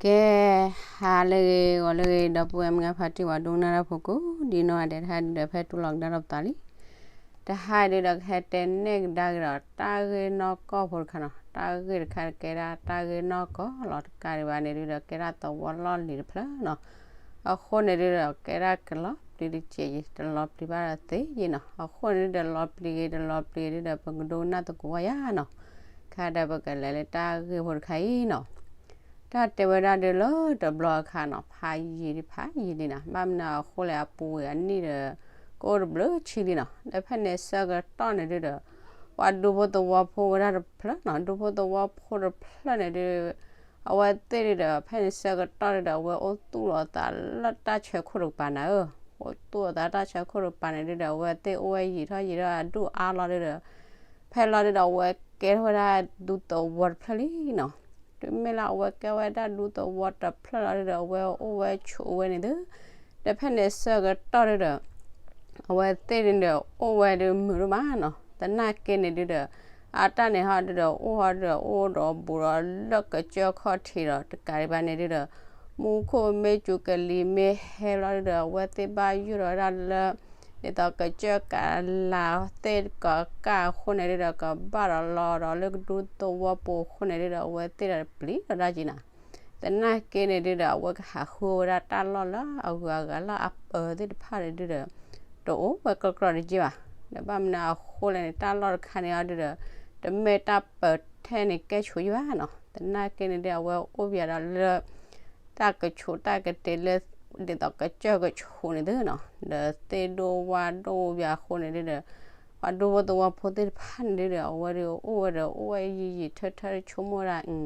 ကဲ, ဟါလၢအဂ့ၤ ဂီၤလၢအဂ့ၤ ဒီပုၢ်ဝဲၢ်မုၣ်ခွါ တံၤဝၤဒိကနၣ်တၢ်ဖိကိးဒံနီၢ်ဂၤဒဲး, တဟါဒုဒီး ဖဲတူၢ်လိာ်ကဒါဒီးပသးလံ. တဟါဒုဒီး ကဟဲတဲနဲၣ်ကဒါက့ၤဒီး တၢ်ဂ့ၢ်နီၢ်ကီၢ်ဖိတခါနီၤ. တၢ်ဂ့ၢ်တခါကဲဒၣ်တၢ်ဂ့ၢ်နီၢ်ကီၢ်လီၤ. တကးဒံးဘၣ်န့ၣ်ဒုဒီး ကဲဒၣ်သဝီလီၢ်လံၤတဖျၢၣ်နီၤ. အဃိန့ၣ်ဒုဒီး ကဲဒၣ်ကလီၤပျံၤတကဲးယံၤ, တလီၤပျံၤဘၣ်ဒီးသ့ယံၤနီၤ. အဃိန့ၣ်ဒုဒီး လီၤပျံၤဂ့ၤ တလီၤပျံၤဂ့ၤဒုဒီး ပကဒိကနၣ်သကိးဝဲယၤနီၤ. ခဲဒုး ပကလဲၤလၢတၢ်ဂ့ၢ်ဖိတခါအံၤနီၤ. တၢ်တဲဝဲဒၣ်ဒုလၢတဘျီအခါနီၤ, ဖးယံာ်ဒံး ဖးယံာ်လံနီၤ. ဘၣ်မနုၤအဃိလဲၣ်, အပူၤဝဲအနံၣ်ဒီး ကအိၣ်တဘျုးဆံလံနီၤ. ဒီးဖဲန့ၣ်ဆၢကတီၢ်န့ၣ်ဒုဒီး ပှၤဒူဖိသဝီဖိဝဲဒၣ်တဖျၢၣ်နီၤ, ဒူဖိသဝီဖိတဖျၢၣ်န့ၣ်ဒု အဝဲသ့ၣ်ဒုဒီး ဖဲန့ၣ်ဆၢကတီၢ်ဒုဒီး အဝဲအိၣ်သူၣ်လီၤသးလၢတၢ်ဆၢခိၣ်တကပၤနၤဧၢ. အိၣ်သူၣ်လီၤသးတၢ်ဆၢခိၣ်တကပၤန့ၣ်ဒုဒီး အဝဲသ့ၣ်အိၣ်ဝဲယံာ်ထီၣ်ယံာ်ထီၣ်အဒူၣ်အါလီၤဒုဒီး ဖဲလီၤဒုဒီး အဝဲကဲထီၣ်ဝဲဒၣ်ဒူသဝီတဖျၢၣ်လံနီၤ. တုၤမ့ၢ်လၢအဝဲကဲဝဲဒၣ်ဒူသဝီတဖျၢၣ်လီၤဒုဒီး အဝဲအိၣ်ဝဲဆိးဝဲန့ၣ်သု, ဒီးဖဲန့ၣ်ဆၢကတီၢ်ဒုဒီး အဝဲသ့ၣ်န့ၣ်ဒီး အိၣ်ဝဲဒုးမုာ်ဒိၣ်မးနီၤ. သနာ်က့န့ၣ်ဒုဒီး အတၢ်န့ၣ်ဟီဒုဒီး အိၣ်ဟီဒုဒီး အိၣ်ဒီးဘူးဒီးလၢကစၢၢ်ခီၣ်ထံးဒီး တကးဒံးဘၣ်န့ၣ်ဒုဒီး မူခိၣ်မ့ၢ်စူၤ ကလံၤမ့ၢ်ဟဲလီၤဒုဒီး အဝဲသ့ၣ်ဘၣ်ယိၣ်ဒီးဝဲဒၣ်လၢ ဒ်သိးကစၢၢ်ကလၤသ့ၣ်ကကၢ်အဃိန့ၣ်ဒုဒီး ကဘၣ်ဒီးလီၤဒီးလၢကဒူသဝီပူၤအဃိန့ၣ်ဒုဒီး အဝဲသ့ၣ်ဒီးပျံၤဒီးဒၣ်က့ၤနီၤ. သနာ်က့န့ၣ်ဒုဒီး အဝဲကဟးဃုဝဲဒၣ်တၢ်လီၢ်လၢအဂုၤအဂၤလၢအပၢၤသ့ၣ်တဖၣ်န့ၣ်ဒုဒီး တအိၣ်ဝဲကြီကြီတက့ၢ်ဘၣ်. ဒီးဘၣ်မနုၤအဃိလဲၣ်န့ၣ် တၢ်လီၢ်တခါန့ၣ်အီၤဒုဒီး တမ့ၢ်တၢ်ပၢၤထဲန့ၣ်ကဲဆိးယံၤဘၣ်နီၤ. သနာ်က့န့ၣ်ဒု အဝဲအိၣ်ပယၤဒီးလၢ တၢ်ကဆူးတၢ်ကတ့ၤလၢ ဒ်သိးကစၢၢ်ကဆူးန့ၣ်သုနီၤ, ဒီးသ့ၣ်ဒိၣ်ဝၣ်ဒိၣ်ပယၤအဃိန့ၣ်ဒုဒီး ပှၤဒူဖိသဝီဖိသ့ၣ်တဖၣ်န့ၣ်ဒုဒီး အဝဲဒုးအိၣ်ဝဲဒီးအိၣ်ဝဲယံာ်ယံာ်ထၢထၢဆိကမိၣ်ဝဲဒၣ် အံ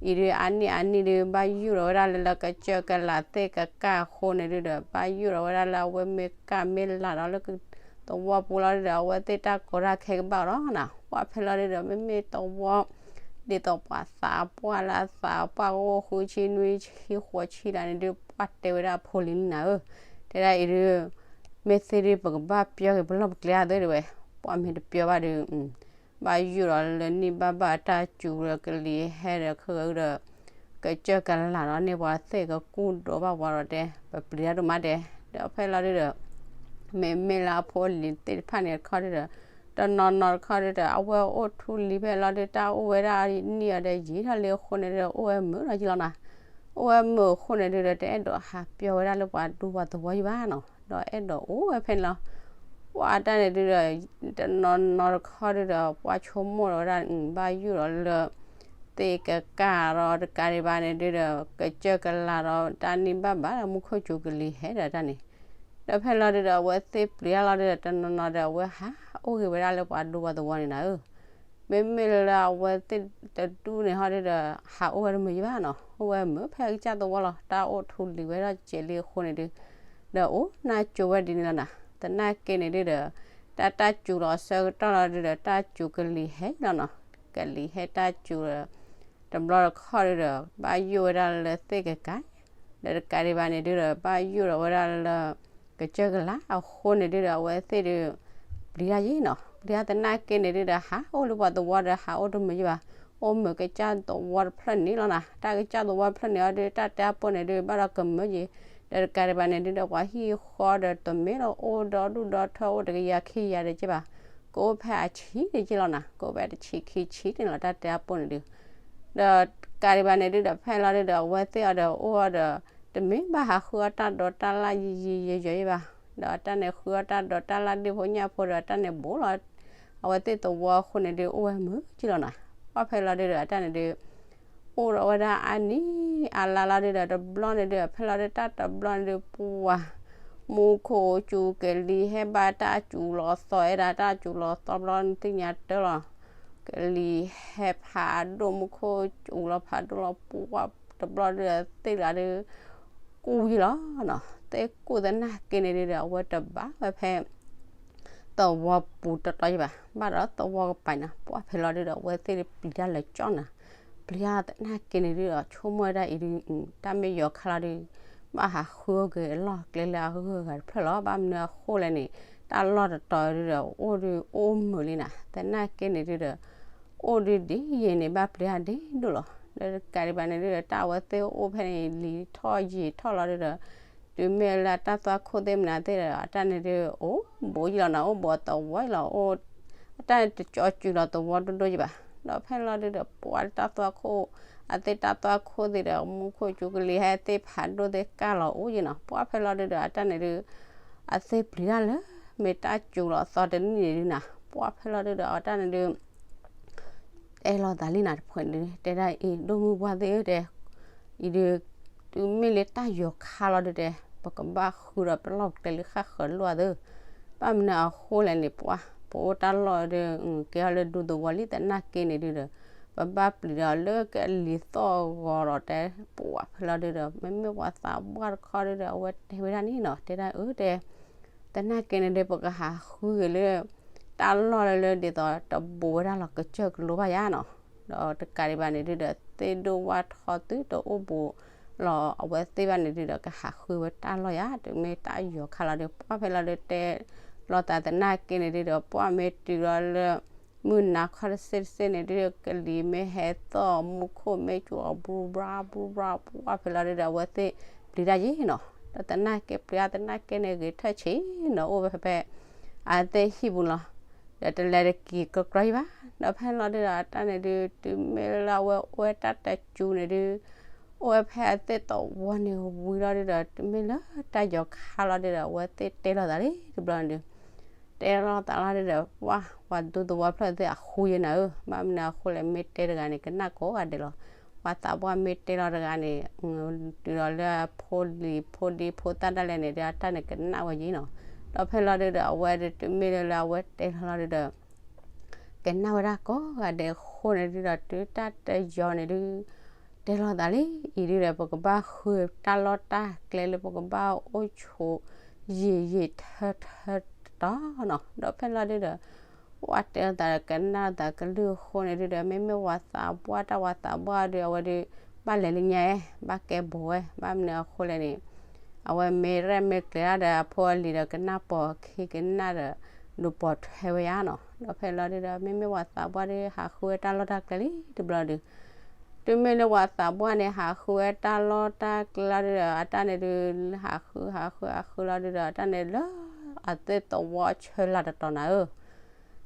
ၤဒုးအါနံၣ်အါနံၣ်ဒု ဘၣ်ယိၣ်ဒီးဝဲဒၣ်လၢလၢကစၢၢ်ကလၤသ့ၣ်ကကၢ်အဃိန့ၣ်ဒုဒီး ဘၣ်ယိၣ်ဒီးဝဲဒၣ်လၢအဝဲမ့ၢ်ကၢ်မ့ၢ်လၤဒီးလၢ သဝီပူၤလီၤဒုဒီး အဝဲသ့ၣ်တၢ်ကီတၢ်ခဲကဘၣ်လီၤနီၤ. ပှၢ်ဖဲလီၤဒုဒီး မ့မ့ၢ်သဝီ ဒ်သိးပှၤသးပှၢ်လၢအသးပှၢ်အိၣ်ဃုဆံနွံဆံဃိးဆံဒၣ်န့ၣ်ဒု ပှၢ်တဲဝဲဒၣ်ဖိလံၤလံနၤဧၢ, တဲဒၣ်အံၤဒု မ့ၢ်သ့ဒု ပကဘၣ်ပျီက့ၤပလီၢ်ပကျဲအသ့ဒုဝဲ, ပှၢ်မ့ၢ်တပျီဘၣ်ဒု ဘၣ်ယိၣ်ဒီးလၢနံၣ်ဘၣ်ဘၣ်တၢ်စူၤဒီးကလံၤဟဲဒီးခဲဂီၤဒီး ကစၢၢ်ကလၤဒီးန့ၢ်ပှၤသ့ၣ်ကကူၣ်ဒိးဘၣ်ပှၤဒီးတဲ ပပျံၤတၢ်ဒိၣ်မးတဲ, ဒီးဖဲလီၤဒုဒီး မ့မ့ၢ်လၢအဖိအလံၤသ့ၣ်တဖၣ်န့ၣ်တခီဒုဒီး တနီၤနီၤတခီဒုဒီး အဝဲအိၣ်ထူလံၤဖဲလီၤဒု တၢ်အိၣ်ဝဲဒၣ်နံၣ်အီၤဒီးယံာ်ထီၣ်လံအဃိန့ၣ်ဒုဒီး အိၣ်ဝဲမုာ်လီၤယံာ်လီၤနၤ. အိၣ်ဝဲမုာ်အဃိန့ၣ်ဒုဒီး တအဲၣ်ဒိးဟးပျီဝဲဒၣ်လၢပှၤဒူပှၤသဝီယံၤဘၣ်နီၤ, ဒီးအဲၣ်ဒိးအိၣ်ဝဲဖဲန့ၣ်လီၤ. ပှၢ်တၢ်န့ၣ်ဒုဒီး တနီၤနီၤတခီဒုဒီး ပှၢ်ဆိကမိၣ်ဒီးဝဲဒၣ် ဘၣ်ယိၣ်ဒီးလၢ သ့ၣ်ကကၢ်ဒီးတကးဒံးဘၣ်န့ၣ်ဒုဒီး ကစၢၢ်ကလၤဒီးတၢ်နံၣ်ဘၣ်ဘၣ်ဒီးမူခိၣ်စူၤကလံၤဟဲဒီးတၢ်န့ၣ်, ဒီးဖဲလီၤဒုဒီး အဝဲသ့ၣ်ပျံၤတၢ်လီၤဒုဒီး တနီၤနီၤဒီး အဝဲဟးအိၣ်ဂ့ၤဝဲဒၣ်လၢပှၤဒူပှၤသဝီန့ၣ်နၤဧၢ. မ့မ့ၢ်လၢအဝဲသ့ၣ်တဒူၣ်န့ၣ်ဟီဒုဒီး ဟးအိၣ်ဝဲတမုာ်ယံၤဘၣ်နီၤ, အိၣ်ဝဲမုာ်ဖဲအကစၢ်သဝီလီၤ. တၢ်အိၣ်ထူလံၤဝဲဒၣ်စဲးလံအဃိန့ၣ်ဒု ဒီးအိၣ်နၢ်ကၠိဝဲဒ်န့ၣ်လီၤနၤ. သနာ်က့န့ၣ်ဒုဒီး တၢ်တၢ်စူၤလီၤဆၢကတီၢ်လီၤဒုဒီး တၢ်စူၤကလံၤဟဲလီၤနီၤ, ကလံၤဟဲတၢ်စူၤဒီး တဘျီတခီၣ်ဒုဒီး ဘၣ်ယိၣ်ဝဲဒၣ်လၢသ့ၣ်ကကၢ် ဒီးတကးဒံးဘၣ်န့ၣ်ဒုဒီး ဘၣ်ယိၣ်ဒီးဝဲဒၣ်လၢ ကစၢၢ်ကလၤအဃိန့ၣ်ဒုဒီး အဝဲသ့ၣ်ဒု ပျံၤတၢ်ယံၤနီၤ, ပျံၤတၢ်သနာ်က့န့ၣ်ဒုဒီး ဟးအိၣ်လၢပှၤသဝီဒီး ဟးအိၣ်တမုာ်ယံၤဘၣ်, အိၣ်မုာ်ကစၢ်သဝီတဖျၢၣ်န့ၣ်လီၤနၤ. တၢ်ကစၢ်သဝီတဖျၢၣ်န့ၣ်အီၤဒု တၢ်တဲအပူၤန့ၣ်ဒု ဘၣ်ဒီးကမုာ်ယံၤ, ဒီးတကးဒံးဘၣ်န့ၣ်ဒုဒီး ပှၤဟံၣ်ဃီဒီးတမ့ၢ်လၢအိၣ်ဒီဒူၣ်ဒီထၢအိၣ်တကယၤခံကယၤဒီးက့ဘၣ်, ကအိၣ်ဖဲအဆံးန့ၣ်က့လီၤနၤ, ကအိၣ်ဖဲတဆံးခံဆံန့ၣ်လီၤ တၢ်တဲအပူၤန့ၣ်ဒု ဒီးတကးဒံးဘၣ်န့ၣ်ဒုဒီး ဖဲလီၤဒုဒီး အဝဲသ့ၣ်အီၤဒီးအိၣ်အီၤဒီး တမ့ၢ်ဘၣ်ဟးဃုအီၣ်တၢ်ဒိးတၢ်လၣ်ယံာ်ယံာ်ယိာ်ယိာ်ယံၤဘၣ်, ဒီးတၢ်န့ၣ်ဃုအီၣ်တၢ်ဒိးတၢ်လၣ်ဒ့ၣ်ဖိညၣ်ဖိဒီး တၢ်န့ၣ်ဘူးလီၤ အဝဲသ့ၣ်သဝီအဃိန့ၣ်ဒု အိၣ်ဝဲမုာ်က့လီၤနၤ. ပှၢ်ဖဲလီၤဒုဒီး တၢ်န့ၣ်ဒု အိၣ်ဒီးဝဲဒၣ်အါနံၣ်အါလါလီၤဒုဒီး တဘျီန့ၣ်ဒု ဖဲလီၤဒုတၢ်တဘျီန့ၣ်ဒု ပှၤ မူခိၣ်စူၤကလံၤဟဲဘၣ်တၢ်စူၤလီၤသီအဲၣ်ဒၣ် တၢ်စူၤလီၤသီဘျီနသ့ၣ်ညါတၢ်လီၤ, ကလံၤဟဲဖးဒိၣ် မူခိၣ်စူၤလီၤဖးဒိၣ်လီၤ ပှၤတဘျီဒုဒီးသ့ၣ်လီၤဒု ကူၣ်ယံၤလီၤနီၤ. သ့ၣ်ကူၣ်သနာ်က့န့ၣ်ဒုဒီး အဝဲတဘၣ်ဝဲဖဲ သဝီပူၤတီတီယံၤဘၣ်, ဘၣ်ဒီးသဝီကပၤနၤ. ပှၢ်ဖဲလီၤဒုဒီး အဝဲသ့ၣ်ဒုပျံၤတၢ်လၢကၠီနၤ, ပျံၤတၢ်သနာ်က့န့ၣ်ဒုဒီး ဆိကမိၣ်ဝဲဒၣ်အံၤဒု တၢ်မ့ၢ်ယီၤခါလီၤဒု ဘၣ်ဟးဃုအီၣ်က့ၤအလီၢ်ကျဲလၢအဂုၤအဂၤတဖျၢၣ်လီၤ. ဘၣ်မနုၤအဃိလဲၣ်န့ၣ် တၢ်လီၢ်တတီၤဒုဒီး အိၣ်ဒုအိၣ်မုာ်လံနၤ. သနာ်က့န့ၣ်ဒုဒီး အိၣ်ဒုဒ်ယံၤန့ၣ် ဘၣ်ပျံၤတၢ်ဒ့ဒိၣ်လီၤ. ဒီးတကးဒံးဘၣ်န့ၣ်ဒုဒီး တၢ်အဝဲသ့ၣ်အိၣ်ဖဲန့ၣ် လံၤထီၣ်ယံာ်ထီၣ်လီၤဒုဒီး တုၤမ့ၢ်လၢတၢ်သွၣ်ခိၣ်သ့ၣ်မနုၤသ့ၣ်ဒီး အတၢ်န့ၣ်ဒု အိၣ်ဘူးယံာ်လီၤနီၤ, အိၣ်ဘူးအသဝီလီၤ, အိၣ် အတၢ်န့ၣ်တကၠီစုၤလီၤသဝီဒိၣ်ဒိၣ်ယံာ်ဘၣ်. ဒီးဖဲလီၤဒုဒီး ပှၢ်တၢ်သွၣ်ခိၣ် အသ့ၣ်တၢ်သွၣ်ခိၣ်သ့ၣ်ဒီး မူခိၣ်ကၠူကလံၤဟဲသ့ၣ်ဖးဒိၣ်သ့ၣ်ကၢ်လီၤအိၣ်ယံာ်နီၤ, ပှၢ်ဖဲလီၤဒုဒီး အတၢ်န့ၣ်ဒု အသ့ၣ်ပျံၤတၢ်လၢ မ့ၢ်တၢ်စူၤလီၤအသီတနံၣ်န့ၣ်ဒုနီၤ, ပှၢ်ဖဲလီၤဒုဒီး အတၢ်န့ၣ်ဒု တဲလီၤသးလံနီၤ တဖုန့ၣ်ဒု တဲဒၣ်အံၤ ဒိၣ်မုၢ်ပှၢ်သ့ၣ်ဧၢတဲ, အံၤဒု တုၤမ့ၢ်လၢတၢ်ယီၤခါလီၤဒုတဲ, ပကဘၣ်ဃုဒီးပလီၢ်ပကျဲလၢဃၣ်ဃၢၤလိာ်သ့, ဘၣ်မနုၤအဃိလဲၣ်န့ၣ် ပှၢ် ပအိၣ်တၢ်လီၢ်ဒု ကဲထီၣ်လၢဒူသဝီလံ သနာ်က့န့ၣ်ဒုဒီး ပဘၣ်ပျံၤဒီးလၢကလံၤသီၣ်ဂီၤဒီးတဲ, ပှၢ်ဖဲလီၤဒုဒီး မ့မ့ၢ်ပှၤသးပှၢ်တခီဒုဒီး အဝဲတဲဝဲဒၣ်န့ၣ်နီၤ, တဲဒၣ်အၢတဲ သနာ်က့န့ၣ်ဒု ပကဟးဃုဂ့ၤလၢ တၢ်လီၢ်လၢလၢဒ်သိးတဘူးဝဲဒၣ်လီၤကစၢၢ်ကလိဘၣ်ယါနီၤ, ဒီးတကးဒံးဘၣ်န့ၣ်ဒုဒီး သ့ၣ်ဒိၣ်ဝၣ်ထီသုတအိၣ်ဘူးလီၤအဝဲသ့ၣ်ဘၣ်န့ၣ်ဒုဒီး ကဟးဃုဝဲတၢ်လီၢ်ယါ, တုၤမ့ၢ်တၢ်ယီၤခါလီၤဒု ပှၢ်ဖဲလီၤဒုတဲလီၤသးသနာ်က့န့ၣ်ဒုဒီး ပှၢ်မ့ၢ်တုၤလီၤလၢ မုၢ်နၤခီတစ့ၢ်တစ့ၢ်န့ၣ်ဒု ကလံၤမ့ၢ်ဟဲသီၣ် မူခိၣ်မ့ၢ်စူၤအီၤ ဘူးဘြၣ်ဘူးဘြၣ် ပှၢ်ဖဲလီၤဒုဒီး အဝဲသ့ၣ်ပျံၤတၢ်ယံာ်နီၤ, ဒီးသနာ်က့ပျံၤတၢ်သနာ်က့န့ၣ် ဂ့ၤထၢၣ်ဆံးနီၤ အိၣ်ဝဲဖဲဖဲ အသ့ၣ်ဟံၣ်ပူၤလီၤ, ဒီးတလဲၤတက့ၤကီကီယံာ်ဘၣ်, ဒီးဖဲလီၤဒုဒီး အတၢ်န့ၣ်ဒု တုၤမ့ၢ်လၢအဝဲအိၣ်ဝဲတၢ်တစူၤန့ၣ်ဒု အိၣ်ဝဲဖဲအသ့ၣ်သဝီန့ၣ်ဝံၤလီၤဒုဒီး တုၤမ့ၢ်လၢတၢ်ယီၤခါလီၤဒုဒီး အဝဲသ့ၣ်တဲလီၤသးလံတဘျီန့ၣ်ဒု တဲလီၤသးလီၤဒုဒီး ပှၢ် ပှၤဒူသဝီဖျၢၣ်သ့ၣ်အဃုယဲနၤဧၢ, ဘၣ်မနုၤအဃိလဲၣ် မ့ၢ်တဲတဂၤန့ၣ် ကနၣ်ကိးဂၤဒဲးလီၤ, ပှၤသးပှၢ်မ့ၢ်တဲလီၤတဂၤန့ၣ် တုၤဒီးလၢအဖိလံၤဖိဒံဖိသၣ်ဒၣ်လဲာ်န့ၣ်ဒု အတၢ်န့ၣ်ကနၣ်ဝဲယံာ်နီၤ, ဒီးဖဲလီၤဒုဒီး အဝဲဒု တုၤမ့ၢ်လၢလၢအဝဲတဲလီၤလီၤဒုဒီး ကနၣ်ဝဲဒၣ်ကိးဂၤဒဲးအဃိန့ၣ်ဒုဒီး တုၤတၢ်တယီၤန့ၣ်ဒု တဲလီၤသးလံ, အံၤဒုဒီး ပကဘၣ်ဃုတၢ်လီၢ်တၢ်ကျဲလၢပကဘၣ်အိၣ်ဆိး ယံာ်ယံာ်ထၢထၢတတီၤနီၤ, ဒီးဖဲလီၤဒုဒီး ပှၢ်တဲလီၤသးဒီး ကနၣ်သးကလုၢ်အဃိန့ၣ်ဒုဒီး မ့မ့ၢ်ပှၤသးပှၢ်တၢ်ပှၤသးပှၢ်ဒု အဝဲဒု ဘၣ်လဲၤလၢညါအဲ ဘၣ်ကဲဘိးဝဲ ဘၣ်မနုၤအဃိလဲၣ်န့ၣ် အဝဲမ့ၢ်ရဲၣ်မ့ၢ်ကျဲၤတၢ်ဒီး အဖိအလံၤဒီး ကနၣ်ပိာ်ခံကနၣ်ဒီး ဒုးပိာ်ထွဲဝဲယါနီၤ, ဒီးဖဲလီၤဒုဒီး မ့မ့ၢ်ပှၤသးပှၢ်ဒု ဟးဃုဝဲတၢ်လီၢ်တၢ်ကျဲလံတဘျီဒု တုၤမ့ၢ်လၢပှၤသးပှၢ်န့ၣ် ဟးဃုဝဲတၢ်လီၢ်တၢ်ကျဲလီၤဒုဒီး အတၢ်န့ၣ်ဒု ဟးဃုဟးဃုဟးဃုလီၤဒုဒီး အတၢ်န့ၣ်လၢ အသ့ၣ်သဝီဆၢလၢ်တတီၤနၤဧၢ,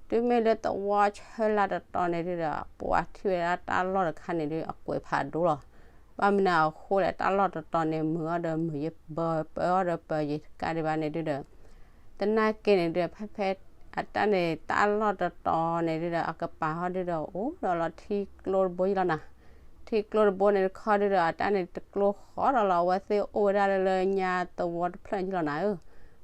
တုၤမ့ၢ်လၢသဝီဆၢလၢ်တတီၤန့ၣ်ဒုဒီး ပှၤထံၣ်ဝဲဒၣ်တၢ်လီၢ်တခါန့ၣ်ဒု အကွဲးဖးဒိၣ်လီၤ, ဘၣ်မနုၤအဃိလဲၣ် တၢ်လီၢ်တတီၤန့ၣ် မုာ်အီၤဒီးမုာ်ယဲ ပၢအီၤဒီးပၢယဲ တကးဒံးဘၣ်န့ၣ်ဒုဒီး သနာ်က့န့ၣ်ဒု ဖဲဖဲ အတၢ်န့ၣ် တၢ်လီၢ်တတီၤန့ၣ်ဒုဒီး အကပၤဟီၣ်ဒုဒီး အိၣ်ဒီးလီၤထံကျိတဘိယံလီၤနၤ, ထံကျိတဘိန့ၣ်တခီဒုဒီး အတၢ်န့ၣ်တကျိဃီဒီးလီၤ အဝဲသ့ၣ်အိၣ်ဝဲဒၣ်လၢလၢညါသဝီတဖျၢၣ်ယံလီၤနၤဧၢ,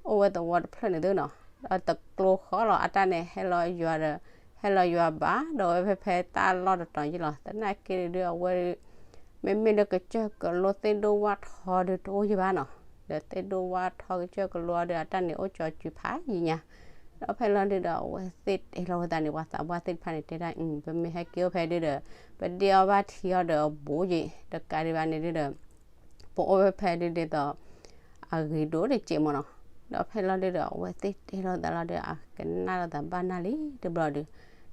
အိၣ်ဝဲသဝီတဖျၢၣ်န့ၣ်သုနီၤ, ဒီးတကျိဃီလီၤ အတၢ်န့ၣ် ဟဲလီၤယွၤဒီး ဟဲလီၤယွၤဘၣ်ဒီးဝဲဖဲဖဲတၢ်လီၢ်တတီၤယံလီၤ, သနာ်က့န့ၣ်ဒု အဝဲ မ့မ့ၢ်လၢကစၢၢ်ကလိသ့ၣ်ဒိၣ်ဝၣ်ထီဒုတအိၣ်ယံဘၣ်နီၤ, ဒီးသ့ၣ်ဒိၣ်ဝၣ်ထီကစၢၢ်ကလိအီၤဒု အတၢ်န့ၣ်အိၣ်ကၠီစုၤဖးယံာ်ညါ, ဒီးဖဲလီၤဒုဒီး အဝဲသ့ၣ်တဲလီၤဝဲသးန့ၣ် ပှၤသးပှၢ်သ့ၣ်တဖၣ်န့ၣ် တဲဒၣ်အံၤ ပမ့ၢ်ဟဲက့ၤအိၣ်ဖဲဒုဒီး ပဒ့အီၣ်ဘၣ်ထံအီၤဒီးအဘူးယံာ် တကးဒံးဘၣ်န့ၣ်ဒုဒီး ပအိၣ်ဝဲဖဲဒုဒ်သိး အဂ့ၤဒိၣ်တစဲးမ့ၢ်နီၤ, ဒီးဖဲလီၤဒုဒီး အဝဲသ့ၣ်တဲလီၤသးလီၤဒု အကနၣ်လီၤသးဘၣ်နၢ်လံတဘျီဒု,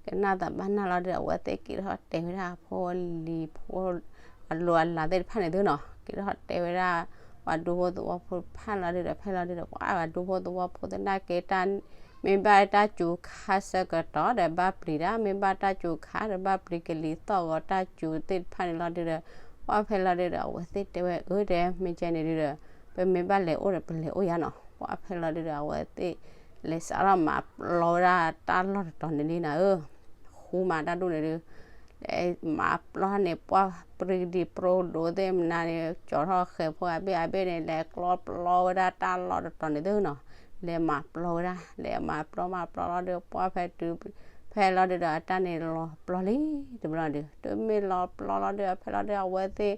ကနၣ်သးဘၣ်နၢ်လီၤဒု အဝဲသ့ၣ်က့ၤထီၣ်တဲဝဲဒၣ်အဖိအလံၤဖိ အလိၤအလၤသ့ၣ်တဖၣ်န့ၣ်သုနီၤ, က့ၤထီၣ်တဲဝဲဒၣ် ပှၤဒူဖိသဝီဖိတဖၣ်လီၤဒုဒီး ဖဲလီၤဒုဒီး ပှၤဒူဖိသဝီဖိသနာ်က့တၢ် မ့ၢ်ဘၣ်တၢ်စူၤခါဆၢကတီၢ်ဒီးဘၣ်ပျံၤတၢ်, မ့ၢ်ဘၣ်တၢ်စူၤခါဒီးဘၣ်ပျံၤကလံၤသီၣ်ဂီၤတၢ်စူၤသ့ၣ်တဖၣ်န့ၣ်လီၤဒုဒီး ပှၤဖဲလီၤဒုဒီး အဝဲသ့ၣ်တဲဝဲအၢတဲ မ့ၢ်ကဲန့ၣ်ဒုဒီး ပမ့ၢ်ဘၣ်လဲၤအိၣ်ဒီးပလဲၤအိၣ်ယါနီၤ, ပှၤဖဲလီၤဒုဒီး အဝဲသ့ၣ် လဲၤစးထီၣ်မၤပျီဝဲဒၣ်တၢ်လီၢ်တတီၤန့ၣ်လံနၤဧၢ, ဃူမၤတၢ်ဒိၣ်န့ၣ်ဒု လဲၤမၤပျီန့ၣ် ပှၢ်ပြံကဒံးပြိဒိးသ့ၣ်မနုၤန့ၣ် ကၠီထီၣ်ဃဲၤဖိအဘ့ၣ်အဘ့ၣ်န့ၣ် လဲၤကျီပျီဝဲဒၣ်တၢ်လီၢ်တတီၤန့ၣ်သုနီၤ, လဲၤမၤပျီဝဲဒၣ် လဲၤမၤပျီမၤပျီလီၤဒု ပှၢ်ဖဲတုၤ ဖဲလီၤဒုဒီး အတၢ်န့ၣ်လီၤပျီလံတဘျီဒု, တုၤမ့ၢ်လီၤပျီလီၤဒု ဖဲလီၤဒု အဝဲသ့ၣ်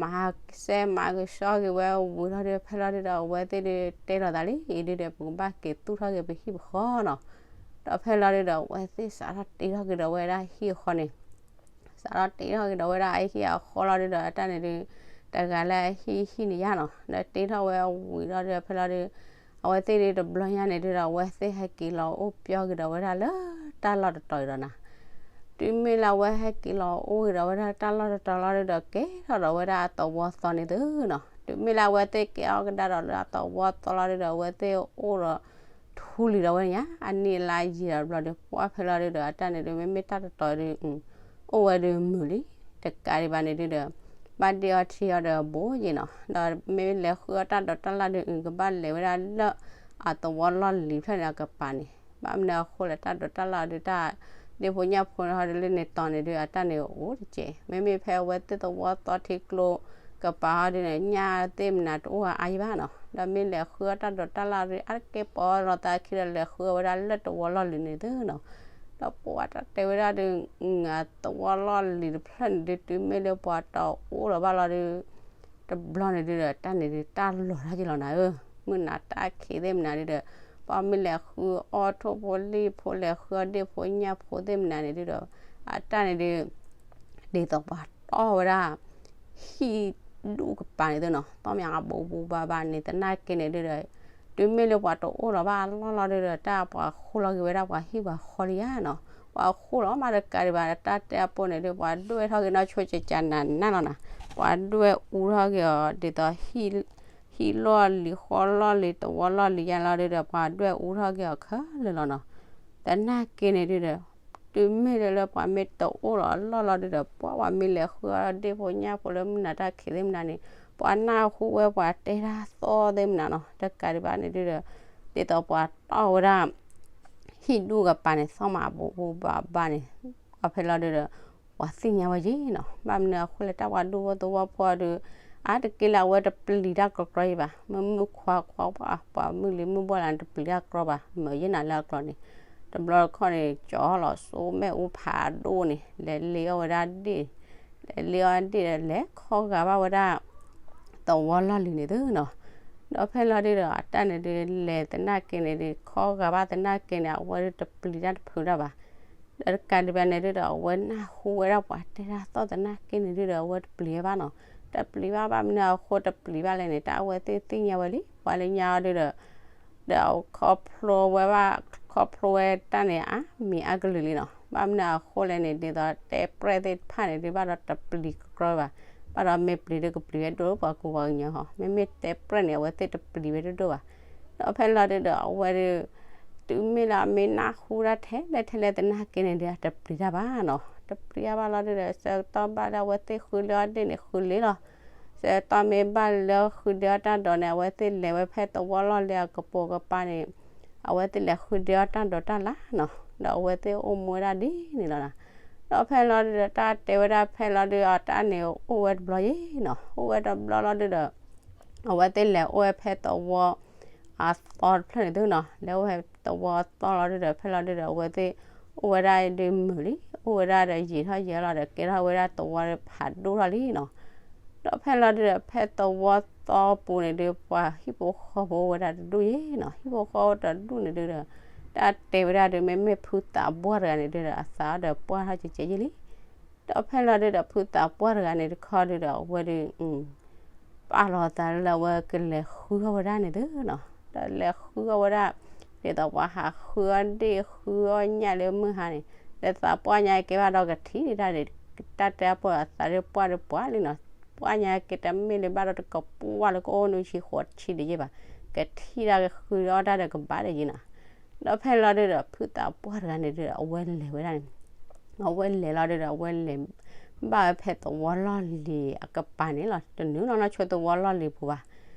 မၤစဲမၤကဆှီက့ၤဝဲဝံၤလီၤဒု ဖဲလီၤဒုဒီး အဝဲသ့ၣ်ဒု တဲလီၤသးလံ အံၤဒုဒီး ပကဘၣ်က့ၤသူၣ်ထီၣ်က့ၤပဟံၣ်ပဃီနီၤ, ဒီးဖဲလီၤဒုဒီး အဝဲသ့ၣ်စးထီၣ်တ့ထီၣ်က့ၤဒီးဝဲဒၣ်ဟံၣ်အဃီန့ၣ် စးထီၣ်တ့ထီၣ်က့ၤဒီးဝဲဒၣ်အဟံၣ်အဃီလီၤဒုဒီး အတၢ်န့ၣ်ဒု တဂၤလၢအဟံၣ်ဟံၣ်န့ၣ်ယါနီၤ, ဒီးတ့ထီၣ်ဝဲဝံၤလီၤဒုဒီး ဖဲလီၤဒု အဝဲသ့ၣ်ဒုတဘျီညါန့ၣ်ဒုဒီး အဝဲသ့ၣ်ဟဲက့ၤလီၤအိၣ်ပျီက့ၤဒီးဝဲဒၣ်လၢတၢ်လီၢ်တတီၤအံၤဒီးနၤ, တု တုၤမ့ၢ်လၢအဝဲဟဲက့ၤလီၤအိၣ်ဂ့ၤဒီးဝဲဒၣ်တၢ်လီၢ်တတီၤလီၤဒုဒီး ကဲထီၣ်ဒီးဝဲဒၣ်အသဝီသီန့ၣ်သုနီၤ. တုၤမ့ၢ်လၢအဝဲသ့ၣ်ကဲအီၣ်ကဒါဒီးလၢအသဝီသီလီၤဒုဒီး အဝဲသ့ၣ်အိၣ်ဒီး ထူလံၤဒီးဝဲညါ အနံၣ်အလါယံာ်ဒီးဘျီဒီး ပှၢ်ဖဲလီၤဒုဒီး အတၢ်န့ၣ်ဒု မ့မ့ၢ်တၢ်တတီၤဒု အိၣ်ဝဲဒုမုာ်လံ. တကးဒံးဘၣ်န့ၣ်ဒုဒီး ဘၣ်ဒ့အီထံအီဒီးဘိယ့ၣ်နီၤ. ဒီးမ့ၢ်လဲၤဃုအီၣ်တၢ်ဒိးတၢ်လၢ်ဒု ကဘၣ်လဲၤဝဲဒၣ်လၢအသဝီလီၢ်လံၤဖျၢၣ်န့ၣ်အကပၤန့ၣ် ဘၣ်မနုၤအဃိလဲၣ် တၢ်ဒိးတၢ်လၢ်ဒု တၢ်ဒ့ဖိညၣ်ဖိဟီဒုလၢန့ၣ်တီၤန့ၣ်ဒု အတၢ်န့ၣ်အိၣ်တက့ၢ်. မ့မ့ၢ်ဖဲအဝဲသ့ၣ်သဝီသီထံကျိကပၤဟီဒုန့ၣ် ညၣ်သ့ၣ်မနုၤတအိၣ်အါယံၤဘၣ်နီၤ. ဒီးမ့ၢ်လဲၤဃုအီၣ်တၢ်ဒိးတၢ်လၢ်ဒု အါတက့ၢ်ပီလီၤသးခံဒီးလဲၤဃုအီၣ်ဝဲဒၣ်လၢသဝီလီၢ်လံၤန့ၣ်သုနီၤ. ဒီးပှၤတၢ်တဲဝဲဒၣ်ဒု သဝီလီၢ်လံၤတဖျၢၣ်န့ၣ်ဒု တုၤမ့ၢ်လၢပှၤတအိၣ်လီၤဘၣ်လီၤဒု တဘျီန့ၣ်ဒုဒီး တၢ်န့ၣ်ဒု တၢ်လီၤထီၣ်က့ၤလီၤနၤဧၢ, မုၢ်နၤတၢ်ခံးသ့ၣ်မနုၤဒုဒီး ပှၤမ့ၢ်လဲၤဃုအီၣ်ထိၣ်ဖိလံၣ်ဖိ လဲၤဃုအီၣ်ဒ့ၣ်ဖိညၣ်ဖိသ့ၣ်မနုၤန့ၣ်ဒုဒီး အတၢ်န့ၣ်ဒု ဒ်သိးပှၤတီၢ်ဝဲဒၣ် ဟံၣ်ဒူၣ်ကပၤန့ၣ်သုနီၤ, တီၢ်မးအဘူးဘူးဘၣ်ဘၣ်န့ၣ် သနာ်က့န့ၣ်ဒုဒီး တုၤမ့ၢ်လၢပှၤတအိၣ်လီၤဘၣ်အလီၢ်လီၤဒုဒီး တၢ်ပှၤဃိလီၤက့ၤဝဲဒၣ်ပှၤဟံၣ်ပှၤဃီလံဧါနီၤ, ပှၤဃိလီၤမးတကးဒံးဘၣ် တၢ်တဲအပိၢ်န့ၣ်ဒု ပှၤဒွဲၣ်ထီၣ်က့ၤနီၢ်ဆိကကနၤနၤလီၤနၤ, ပှၤဒွဲၣ်အူထီၣ်က့ၤအီၤ ဒ်သိး ဟံၣ်လီၢ်လံၤ ဃီလီၢ်လံၤ သဝီလီၢ်လံၤယါလီၤဒုဒီး ပှၤဒွဲၣ်အူထီၣ်က့ၤအီၤခဲလၢာ်လီၤနီၤ. သနာ်က့န့ၣ်ဒုဒီး တုၤမ့ၢ်လၢပှၤမ့ၢ်တအိၣ်လီၤအလီၢ်လီၤဒုဒီး ပှၤမ့ၢ်လဲၤဃုအီၣ်ဒ့ၣ်ဖိညၣ်ဖိလၢမုၢ်နၤတၢ်ခံးသ့ၣ်မနုၤန့ၣ် ပှၤနၢ်ဟူဝဲပှၤတဲတၢ်သီၣ်သ့ၣ်မနုၤနီၤ, တကးဒံးဘၣ်န့ၣ်ဒုဒီး ဒ်သိးပှၤတီၢ်ဝဲဒၣ် ဟံၣ်ဒူၣ်ကပၤန့ၣ် သီၣ်မးဘူးဘူးဘၣ်ဘၣ်န့ၣ် ပှၤဖဲလီၤဒုဒီး ပှၤသ့ၣ်ညါဝဲယ့ၣ်နီၤ, ဘၣ်မနုၤအဃိလဲၣ် တၢ်ပှၤဒူဖိသဝီဖိအီၤဒု အါတက့ၢ်လၢအဝဲတပျံၤတၢ်ကြီကြီယံၤဘၣ်, မုၢ်မုၢ်ခွါခွါပှၤ ပှၤမုၢ်လံၤမုၢ်ဘှီၣ်လၢန့ၣ် တပျံၤတၢ်ကြီဘၣ်, မုာ်ယ့ၣ်နၤလၢအကျိၤန့ၣ် တဘျီတခီၣ်န့ၣ် ကၠီလီၤစိမဲာ်အူဖးဒိၣ်န့ၣ် လဲၤလ့အီၣ်ဝဲဒၣ်ဒ့ၣ်, လဲၤလ့အီၣ်ဒ့ၣ်ဒီး လဲၤခီဂာ်ဘၣ်ဝဲဒၣ် သဝီလီၢ်လံၤန့ၣ်သုနီၤ, ဒီးဖဲလီၤဒုဒီး အတၢ်န့ၣ်ဒု လဲၤသနာ်က့န့ၣ်ဒု ခီဂာ်ဘၣ်သနာ်က့န့ၣ် အဝဲဒုတပျံၤတၢ်တဖုးတၢ်ဘၣ်, ဒီးတကးဒံးဘၣ်န့ၣ်ဒုဒီး အဝဲနၢ်ဟူဝဲဒၣ်ပှၤတဲတၢ်သီၣ်သနာ်က့န့ၣ်ဒုဒီး အဝဲတပျံၤဝဲဘၣ်နီၤ, တပျံၤဘၣ် ဘၣ်မနုၤအဃိတပျံၤဘၣ်လဲၣ်န့ၣ် တၢ်အဝဲသ့ၣ်သ့ၣ်ညါဝဲလံ, ပှၤလၢညါအီၤဒုဒီး ဒီးခီဖျိဝဲဘၣ် ခီဖျိဝဲတၢ်န့ၣ် အါမံၤအါကလုာ်လံနီၤ, ဘၣ်မနုၤအဃိလဲၣ်န့ၣ် ဒ်သိးတဲပြဲၣ်သ့ၣ်တဖၣ်န့ၣ်ဒု ဘၣ်ဒီးတပျံၤကြီဘၣ်, ဘၣ်ဒီးမ့ၢ်ပျံၤဒုကပျံၤဝဲဒိၣ်လၢပှၤကူပှၤကညီဟီ, မ့မ့ၢ်တဲပြဲၣ်န့ၣ် အဝဲသ့ၣ်တပျံၤဝဲဒိၣ်ဒိၣ်ဘၣ်, ဒီးဖဲလီၤဒုဒီး အဝဲဒု တုၤမ့ၢ်လၢအမ့ၢ်နၢ်ဟူဒၣ်ထဲလဲၣ်ထဲလဲၣ်သနာ်က့န့ၣ်ဒု တပျံၤတၢ်ဘၣ်နီၤ, တပျံၤတၢ်ဘၣ်လီၤဒုဒီး ဆၢကတီၢ်ဘၣ်လၢအဝဲသ့ၣ်ဃုလ့အီၣ်ဒ့ၣ်န့ၣ် ဃုလ့လီၤ ဆၢကတီၢ်မ့ၢ်ဘၣ်လၢဃုဒ့အီၣ်တၢ်ဒိးန့ၣ် အဝဲသ့ၣ်လဲၤဝဲဖဲသဝီလီၢ်လံၤအကပိာ်ကပၤန့ၣ် အဝဲသ့ၣ်လဲၤဃုဒ့အီၣ်တၢ်ဒိးတၢ်လၢ်နီၤ, ဒီးအဝဲသ့ၣ်အိၣ်မူဝဲဒၣ်ဒ်န့ၣ်လီၤနီၤ, ဒီးဖဲလီၤဒုဒီး တၢ်တဲဝဲဒၣ်ဖဲလီၤဒုဒီး အတၢ်န့ၣ်အိၣ်ဝဲတဘျီယ့ၣ်နီၤ, အိၣ်ဝဲတဘျီလီၤဒုဒီး အဝဲသ့ၣ်လဲၤအိၣ်ဝဲဖဲသဝီ အသီတဖျၢၣ်န့ၣ်သုနီၤ, လဲၤအိၣ်ဖဲသဝီအသီလီၤဒုဒီး ဖဲလီၤဒုဒီး အဝဲသ့ၣ်အိၣ်ဝဲဒၣ်ဒုမုာ်လံ, အိၣ်ဝဲဒၣ်ဒီးယံာ်ထီၣ်ယံာ်လီၤဒီး ကဲထီၣ်ဝဲဒၣ်သဝီဖးဒိၣ်ထီၣ်လံနီၤ, ဒီးဖဲလီၤဒုဒီး ဖဲသဝီသီပူၤန့ၣ်ဒု ပှၤဟံၣ်ဖိဃီဖိအိၣ်ဝဲဒၣ်တဒူၣ်ယ့ၣ်နီၤ, ဟံၣ်ဖိဃီဖိတဒူၣ်န့ၣ်ဒုဒီး တၢ်တဲဝဲဒၣ်ဒု မ့မ့ၢ်ဖုသးပှၢ်တဂၤန့ၣ်ဒုဒီး အသးဒီးပှၢ်ထီၣ်ကဲကဲယ့ၣ်လံ, ဒီးဖဲလီၤဒုဒီး ဖုသးပှၢ်တဂၤန့ၣ်တခီဒုဒီး အဝဲဒု ပာ်လီၤအသးလၢအဝဲကလဲၤဃုအီၣ်ဝဲဒၣ်န့ၣ်သုနီၤ, ဒီးလဲၤဃုအီၣ်ဝဲဒၣ် ဒ်သိးပှၤဟးဃုအီၣ်ဒ့ၣ်ဃုအီၣ်ညၣ်လၢမုၢ်ဟါန့ၣ်, ဒီးသးပှၢ်ညါကဲဘၣ်ဒီးကထံၣ်ဒၣ်န့ၣ်, တၢ်တဲအပှၢ်အသးဒုပှၢ်ဒုပှၢ်လံနီၤ, ပှၢ်ညါကဲတမ့ၢ်လၢဘၣ်ဒီးတကပှၢ်လၢကအိၣ်နုၤဆံဃိးဆံဒံးယ့ၣ်ဘၣ်, ကထံၣ်ဒၣ်ကဃုအီၣ်တၢ်ဒီးကဘၣ်ဒံးယ့ၣ်နီၤ, ဒီးဖဲလီၤဒုဒီး ဖုသးပှၢ်တဂၤန့ၣ်ဒုဒီး အဝဲလဲၤဝဲဒၣ်န့ၣ် အဝဲလဲၤလီၤဒုဒီး အဝဲလဲၤ ဘၣ်ဝဲဖဲသဝီလီၢ်လံၤအကပၤန့ၣ်လီၤ, တနုာ်လီၤနီၢ်ဆိသဝီလီၢ်လံၤပူၤဘၣ်,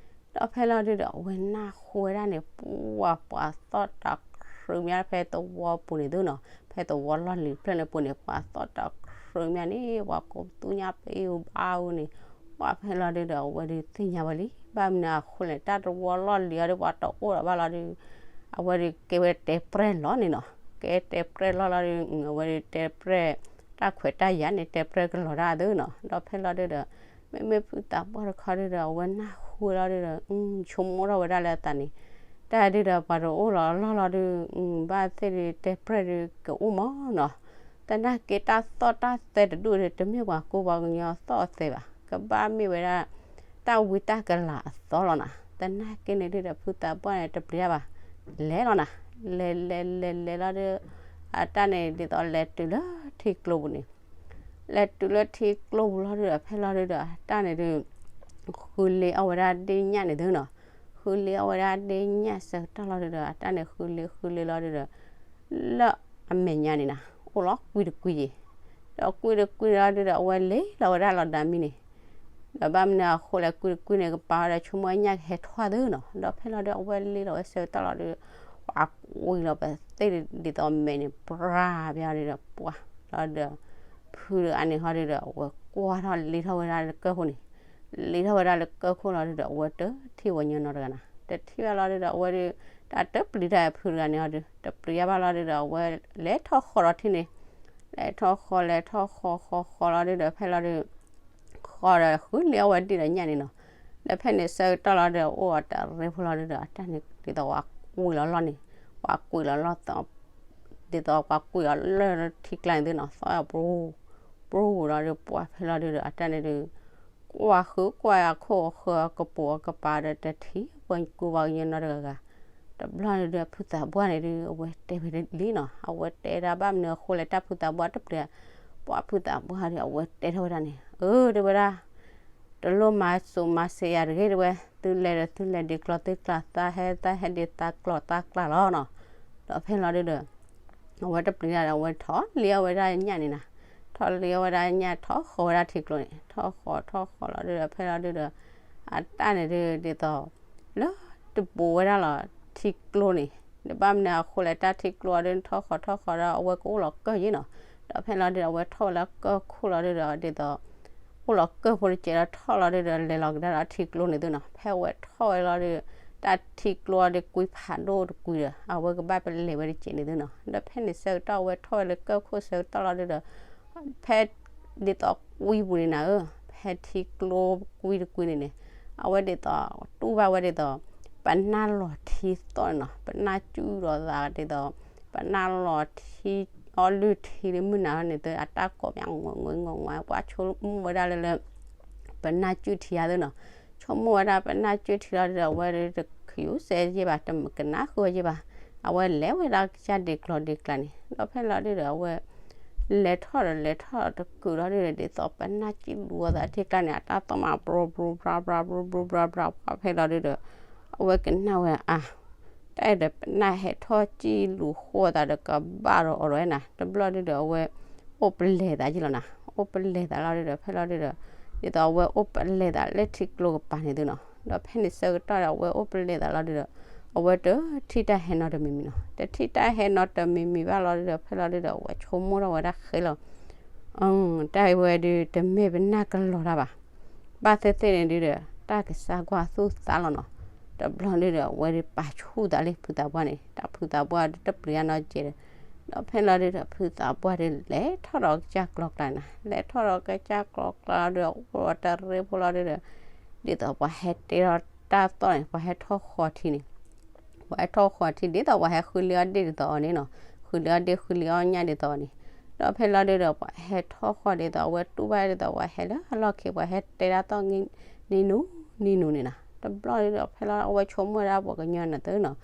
ဒီးဖဲလီၤဒုဒီး အဝဲနၢ်ဟူဝဲဒၣ်န့ၣ် ပှၤပှၤသီၣ်တၢ်ကြၢးမးဖဲသဝီပူၤန့ၣ်သုနီၤ, ဖဲသဝီလီၢ်လံၤဖျၢၣ်န့ၣ်ပူၤန့ၣ် ပှၤသီၣ်တၢ်ကြၢးမးန့ၣ် ပှၤကိးပသူညါပအံၤအူအါအူန့ၣ်, ပှၤဖဲလီၤဒုဒီး အဝဲဒုးသ့ၣ်ညါဝဲလံ, ဘၣ်မနုၤအဃိလဲၣ် တၢ်သဝီလီၢ်လံၤအီၤဒု ပှၤတအိၣ်ဒီးဘၣ်လီၤဒု အဝဲဒုးကဲဝဲတဲပြဲၢ်လီၤန့ၣ်နီၤ, ကဲတဲပြဲၢ်လီၤလီၤဒု အဝဲဒုးတဲပြဲၢ် တၢ်ခွဲးတၢ်ယာ်န့ၣ် တဲပြဲၢ်ကလီၤဒၣ်သုနီၤ, ဒီးဖဲလီၤဒုဒီး မ့မ့ၢ်ဖုသးပှၢ်တခီဒုဒီး အဝဲနၢ်ဟူဝဲလီၤဒုဒီး ဆိကမိၣ်ထီၣ်ဝဲဒၣ်လၢအသးန့ၣ်, တၢ်ဒုဒီး ပှၤတအိၣ်လီၤအလီၢ်လီၤဒု ဘၣ်သ့ၣ်ဒုးတဲပြဲၢ်ဒုကအိၣ်မးနီၤ, သနာ်က့တၢ်သီၣ်တၢ်သဲတဒူၣ်ဒု တမ့ၢ်ပှၤကူပှၤကညီသီၣ်သဲဘၣ်, ကဘၣ်မ့ၢ်ဝဲဒၣ် တၢ်ဝံတၢ်ကလၤအသီလီၤနၤ, သနာ်က့န့ၣ်ဒုဒီး ဖုသးပှၢ်န့ၣ် တပျံၤတၢ်ဘၣ်, လဲၤလီၤနၤ, လဲၤလဲၤလဲၤလဲၤလီၤဒု အတၢ်န့ၣ်ဒ်သိးလဲၤတုၤလၢ ထံကျိပူၤန့ၣ်, လဲၤတုၤလၢထံကျိပူၤလီၤဒုဒီး ဖဲလီၤဒုဒီး အတၢ်န့ၣ်ဒု ဃုလ့အီၣ်ဝဲဒၣ်ဒ့ၣ်ညၣ်န့ၣ်သုနီၤ, ဃုလ့အီၣ်ဝဲဒၣ်ဒ့ၣ်ညၣ်ဆၢကတီၢ်လီၤဒုဒီး အတၢ်န့ၣ်ဃုလ့ဃုလ့လီၤဒုဒီး လၢအမဲာ်ညါန့ၣ်နီၤ အိၣ်လီၤကွံတကွံယ့ၤ, ဒီးကွံတကွံလီၤဒုဒီး အဝဲလ့လီၤဝဲဒၣ်လီၤဒါမံန့ၣ် ဒီးဘၣ်မနုၤအဃိလဲၣ် ကွံတကွံန့ၣ် ကပာ်ဝဲဒီးဆိကမိၣ်ညၣ်ကဟဲထီၣ်သုနီၤ, ဒီးဖဲလီၤဒု အဝဲလ့လီၤဝဲဆၢကတီၢ်လီၤဒု ပှၤကွံလီၤပသ့ၣ်ဒ်သိးမဲာ်န့ၣ် ပြၢ်ပျီဒုဒီးပှၤလီၤဒုဒီး ဖုတဂၤန့ၣ်ဟီဒုဒီး အဝဲကွၢ်ထီၣ်လ့ထီၣ်ဝဲဒၣ်လၢကၢၢ်ခိၣ်န့ၣ်, လ့ထီၣ်ဝဲဒၣ်လၢကၢၢ်ခိၣ်လီၤဒုဒီး အဝဲတထံၣ်ဝဲညီနီတဂၤနီၤ, တထံၣ်ဘၣ်လီၤဒုဒီး အဝဲဒု တၢ်တပျံၤတၢ်ဖုတဂၤန့ၣ်ဟီဒု တပျံၤယါဘၣ်လီၤဒုဒီး အဝဲလဲၤထီၣ်ဃီဒီးထံၣ်န့ၣ်, လဲၤထီၣ်ဃီလဲၤထီၣ်ဃီဃီဃီလီၤဒုဒီး ဖဲလီၤဒု ဃီဒီးဃုလ့အီၣ်ဝဲဒ့ၣ်ဒီးညၣ်န့ၣ်နီၤ, ဒီးဖဲန့ၣ်ဆၢကတီၢ်လီၤဒုဒီး အိၣ်အီၤတရ့ဖိလီၤဒုဒီး အတၢ်န့ၣ်ဒ်သိးပှၤကွံာ်လီၤလီၢ်န့ၣ်, ပှၤကွံာ်လီၤလီၢ်သီ ဒ်သိးပှၤကွံာ်အီၤလၢထံကျါန့ၣ်သုနီၤ သီအပူၤ, ပူၤဒီးဒုပှၤဖဲလီၤဒုဒီး အတၢ်န့ၣ်ဒု ကွၢ်ဃုကွၢ်အခိၣ်အဃၢၤအကပိာ်အကပၤဒီး တထံၣ်ပှၤကူပှၤကညီနီတဂၤဂၤ, တဘျီန့ၣ်ဒု ဖုသးပှၢ်န့ၣ်ဒု အဝဲတဲဝဲဒၣ်လံနီၤ, အဝဲတဲဒၣ်ဘၣ်မနုၤအဃိလဲၣ် တၢ်ဖုသးပှၢ်တပျံၤ, ပှၤဖုသးပှၢ်ဒု အဝဲတဲထီၣ်ဝဲဒၣ်န့ၣ် အၢ တဲဝဲဒၣ် တလိၣ်မၤစိၤမၤစ့ယၤတဂ့ၤ တဲဝဲ, သုလဲၤဒီးသုလဲၤဒ်ကျီသ့ကျါ သးဟဲသးဟဲဒ်သးကျီသးကျါလီၤနီၤ, ဒီးဖဲလီၤဒုဒီး အဝဲတပျံၤတၢ်ဒီး အဝဲထီၣ်လ့အီၣ်ဝဲဒၣ်ညၣ်န့ၣ်နီၤ, ထီၣ်လ့အီၣ်ဝဲဒၣ်ညၣ် ထီၣ်ဃီဝဲဒၣ်ထံကျိန့ၣ်, ထီၣ်ဃီထီၣ်ဃီလီၤဒုဒီး ဖဲလီၤဒုဒီး အတၢ်န့ၣ်ဒု ဒ်သိး လၢတပူၤဝဲဒၣ်လီၤ ထံကျိန့ၣ်, ဒီးဘၣ်မနုၤအဃိလဲၣ် တၢ်ထံကျိအီၤဒု ထီၣ်ဃီထီၣ်ဃီဒီး အဝဲကအိၣ်လီၤကၢၢ်ယ့ၣ်နီၤ, ဒီးဖဲလီၤဒုဒီး အဝဲထီၣ်ဝဲလၢကၢၢ်ခိၣ်လီၤဒုဒီး ဒ်သိး အိၣ်လီၤကၢၢ်ဖိတစဲးဒီးထီၣ်လီၤဒုဒီး လဲၤလီၤကဒါဒီးထံကျိန့ၣ်သုနီၤ, ဖဲအဝဲထီၣ်ဝဲလီၤဒု တၢ်ထံကျိအီၤဒုကွံဖးဒိၣ်တကွံဒီး အဝဲကဘၣ်ပလဲၤဝဲတစဲးန့ၣ်သုနီၤ, ဒီးဖဲန့ၣ်ဆၢကတီၢ် အဝဲထီၣ်ဝဲလၢကၢၢ်ခိၣ်ဆၢကတီၢ်လီၤဒုဒီး ဖဲ ဒ်သိးကွံပူၤန့ၣ်နၤဧၢ, ဖဲထံကျိကွံတကွံန့ၣ်န့ၣ် အဝဲဒ်သိး တူၢ်ဘၣ်ဝဲဒ်သိး ပနၢ်လီၤထံသီၣ်န့ၣ်နီၤ, ပနၢ်စူၣ်ဒီးသးဒ်သိး ပနၢ်လီၤထံ အီလုၢ်ထံလၢမုၢ်နၤန့ၣ်သု အတၢ်ကိးပၠး ငိးငိးငိးငိး ပှၤဆိကမိၣ်ဝဲဒၣ်လၢလၢ ပနၢ်စူၣ်ထံယါသုနီၤ, ဆိကမိၣ်ဝဲဒၣ်ပနၢ်စူၣ်ထံလီၤဒုဒီး အဝဲဒုတခူစဲယ့ၢ်ဘၣ် တကနၣ်ဃုာ်ယ့ၢ်ဘၣ်, အဝဲလဲၤဝဲဒၣ်ကစၢ်ဒ့ကျီဒ့ကျါန့ၣ် ဒီးဖဲလီၤဒုဒီး အဝဲ လဲၤထီၣ်ဒီးလဲၤထီၣ်တကုာ်လီၤဒုဒီး ဒ်သိးပနၢ်စံၣ်လူၤအသးထံကျါန့ၣ် အတၢ်သီၣ်မး ဘြိဘြိဘြါဘြါ ဘြိဘြိဘြါဘြါ ပှၤဖဲလီၤဒုဒီး အဝဲကနၣ်ဝဲအါ တၢ်အံၤဒီးပနၢ်ဟဲထီၣ်စံၣ်လူၤဃိသးဒီးကဘၣ်ဒီးအီၤဒီးနၤ တဘျီဒုဒီး အဝဲ အိၣ်ပလဲၤသးယ့ၢ်လီၤနၤ, အိၣ်ပလဲၤသးလီၤဒုဒီး ဖဲလီၤဒုဒီး ဒ်သိးအဝဲအိၣ်ပလဲၤသးလၢထံကျိကပၤန့ၣ်သုနီၤ, ဒီးဖဲန့ၣ်ဆၢကတီၢ်ဒီး အဝဲအိၣ်ပလဲၤသးလီၤဒုဒီး အဝဲတထံၣ်တၢ်ဟဲနီတမံၤမံၤနီၤ, တထံၣ်တၢ်ဟဲနီတမံၤမံၤဘၣ်လီၤဒုဒီး ဖဲလီၤဒုဒီး အဝဲဆိကမိၣ်ထီၣ်ဝဲဒၣ်ဃဲလီၤ, တၢ်အံၤဝဲဒု တမ့ၢ်ပနၢ်ကလီၤတၢ်ဘၣ် ဘၣ်သ့ၣ်သ့ၣ်န့ၣ်ဒုဒီး တၢ်ကစၢ်ကွၢ်သူၣ်သးလီၤနီၤ, တဘျီဒုဒီး အဝဲဒုပာ်ဆူၣ်သးလၢဖုသးပှၢ်န့ၣ် တၢ်ဖုသးပှၢ်ဒုတပျံၤအနီတကဲးဒီး ဒီးဖဲလီၤဒုဒီး ဖုသးပှၢ်ဒုလဲၤထီၣ်ဒီးကစၢ်ကျီကျါနၤ, လဲၤထီၣ်ဒီးကစၢ်ကျီကျါလီၤဒုဒီး အိၣ်ဒီးတရ့ဖိလီၤဒုဒီး ဒ်သိးပှၤဟဲတဲထီၣ်တၢ်သီၣ်န့ၣ် ပှၤဟဲထီၣ်ဃီထံန့ၣ် ပှၤဟဲထီၣ်ဃီထံ ဒ်သိးပှၤဟဲဃုလ့အီၣ်ဒ့ၣ်ဒ်သိးအီၤန့ၣ်နီၤ, ဃုလ့အီၣ်ဒ့ၣ်ဃုလ့အီၣ်ညၣ်ဒ်သိးအီၤန့ၣ်, ဒီးဖဲလီၤဒုဒီး ပှၤဟဲထီၣ်ဃီဒ်သိး အဝဲတူၢ်ဘၣ်ဒ်သိး ပှၤဟဲလၢအလီၢ်ခံ ပှၤဟဲတဲတၢ်သီၣ် နံၤနူၤ နံၤနူၤန့ၣ်နီၤ, တဘျီဒုဒီး ဖဲလီၤအဝဲဆိကမိၣ်ဝဲဒၣ်ပှၤကညီနၤသုနီၤ,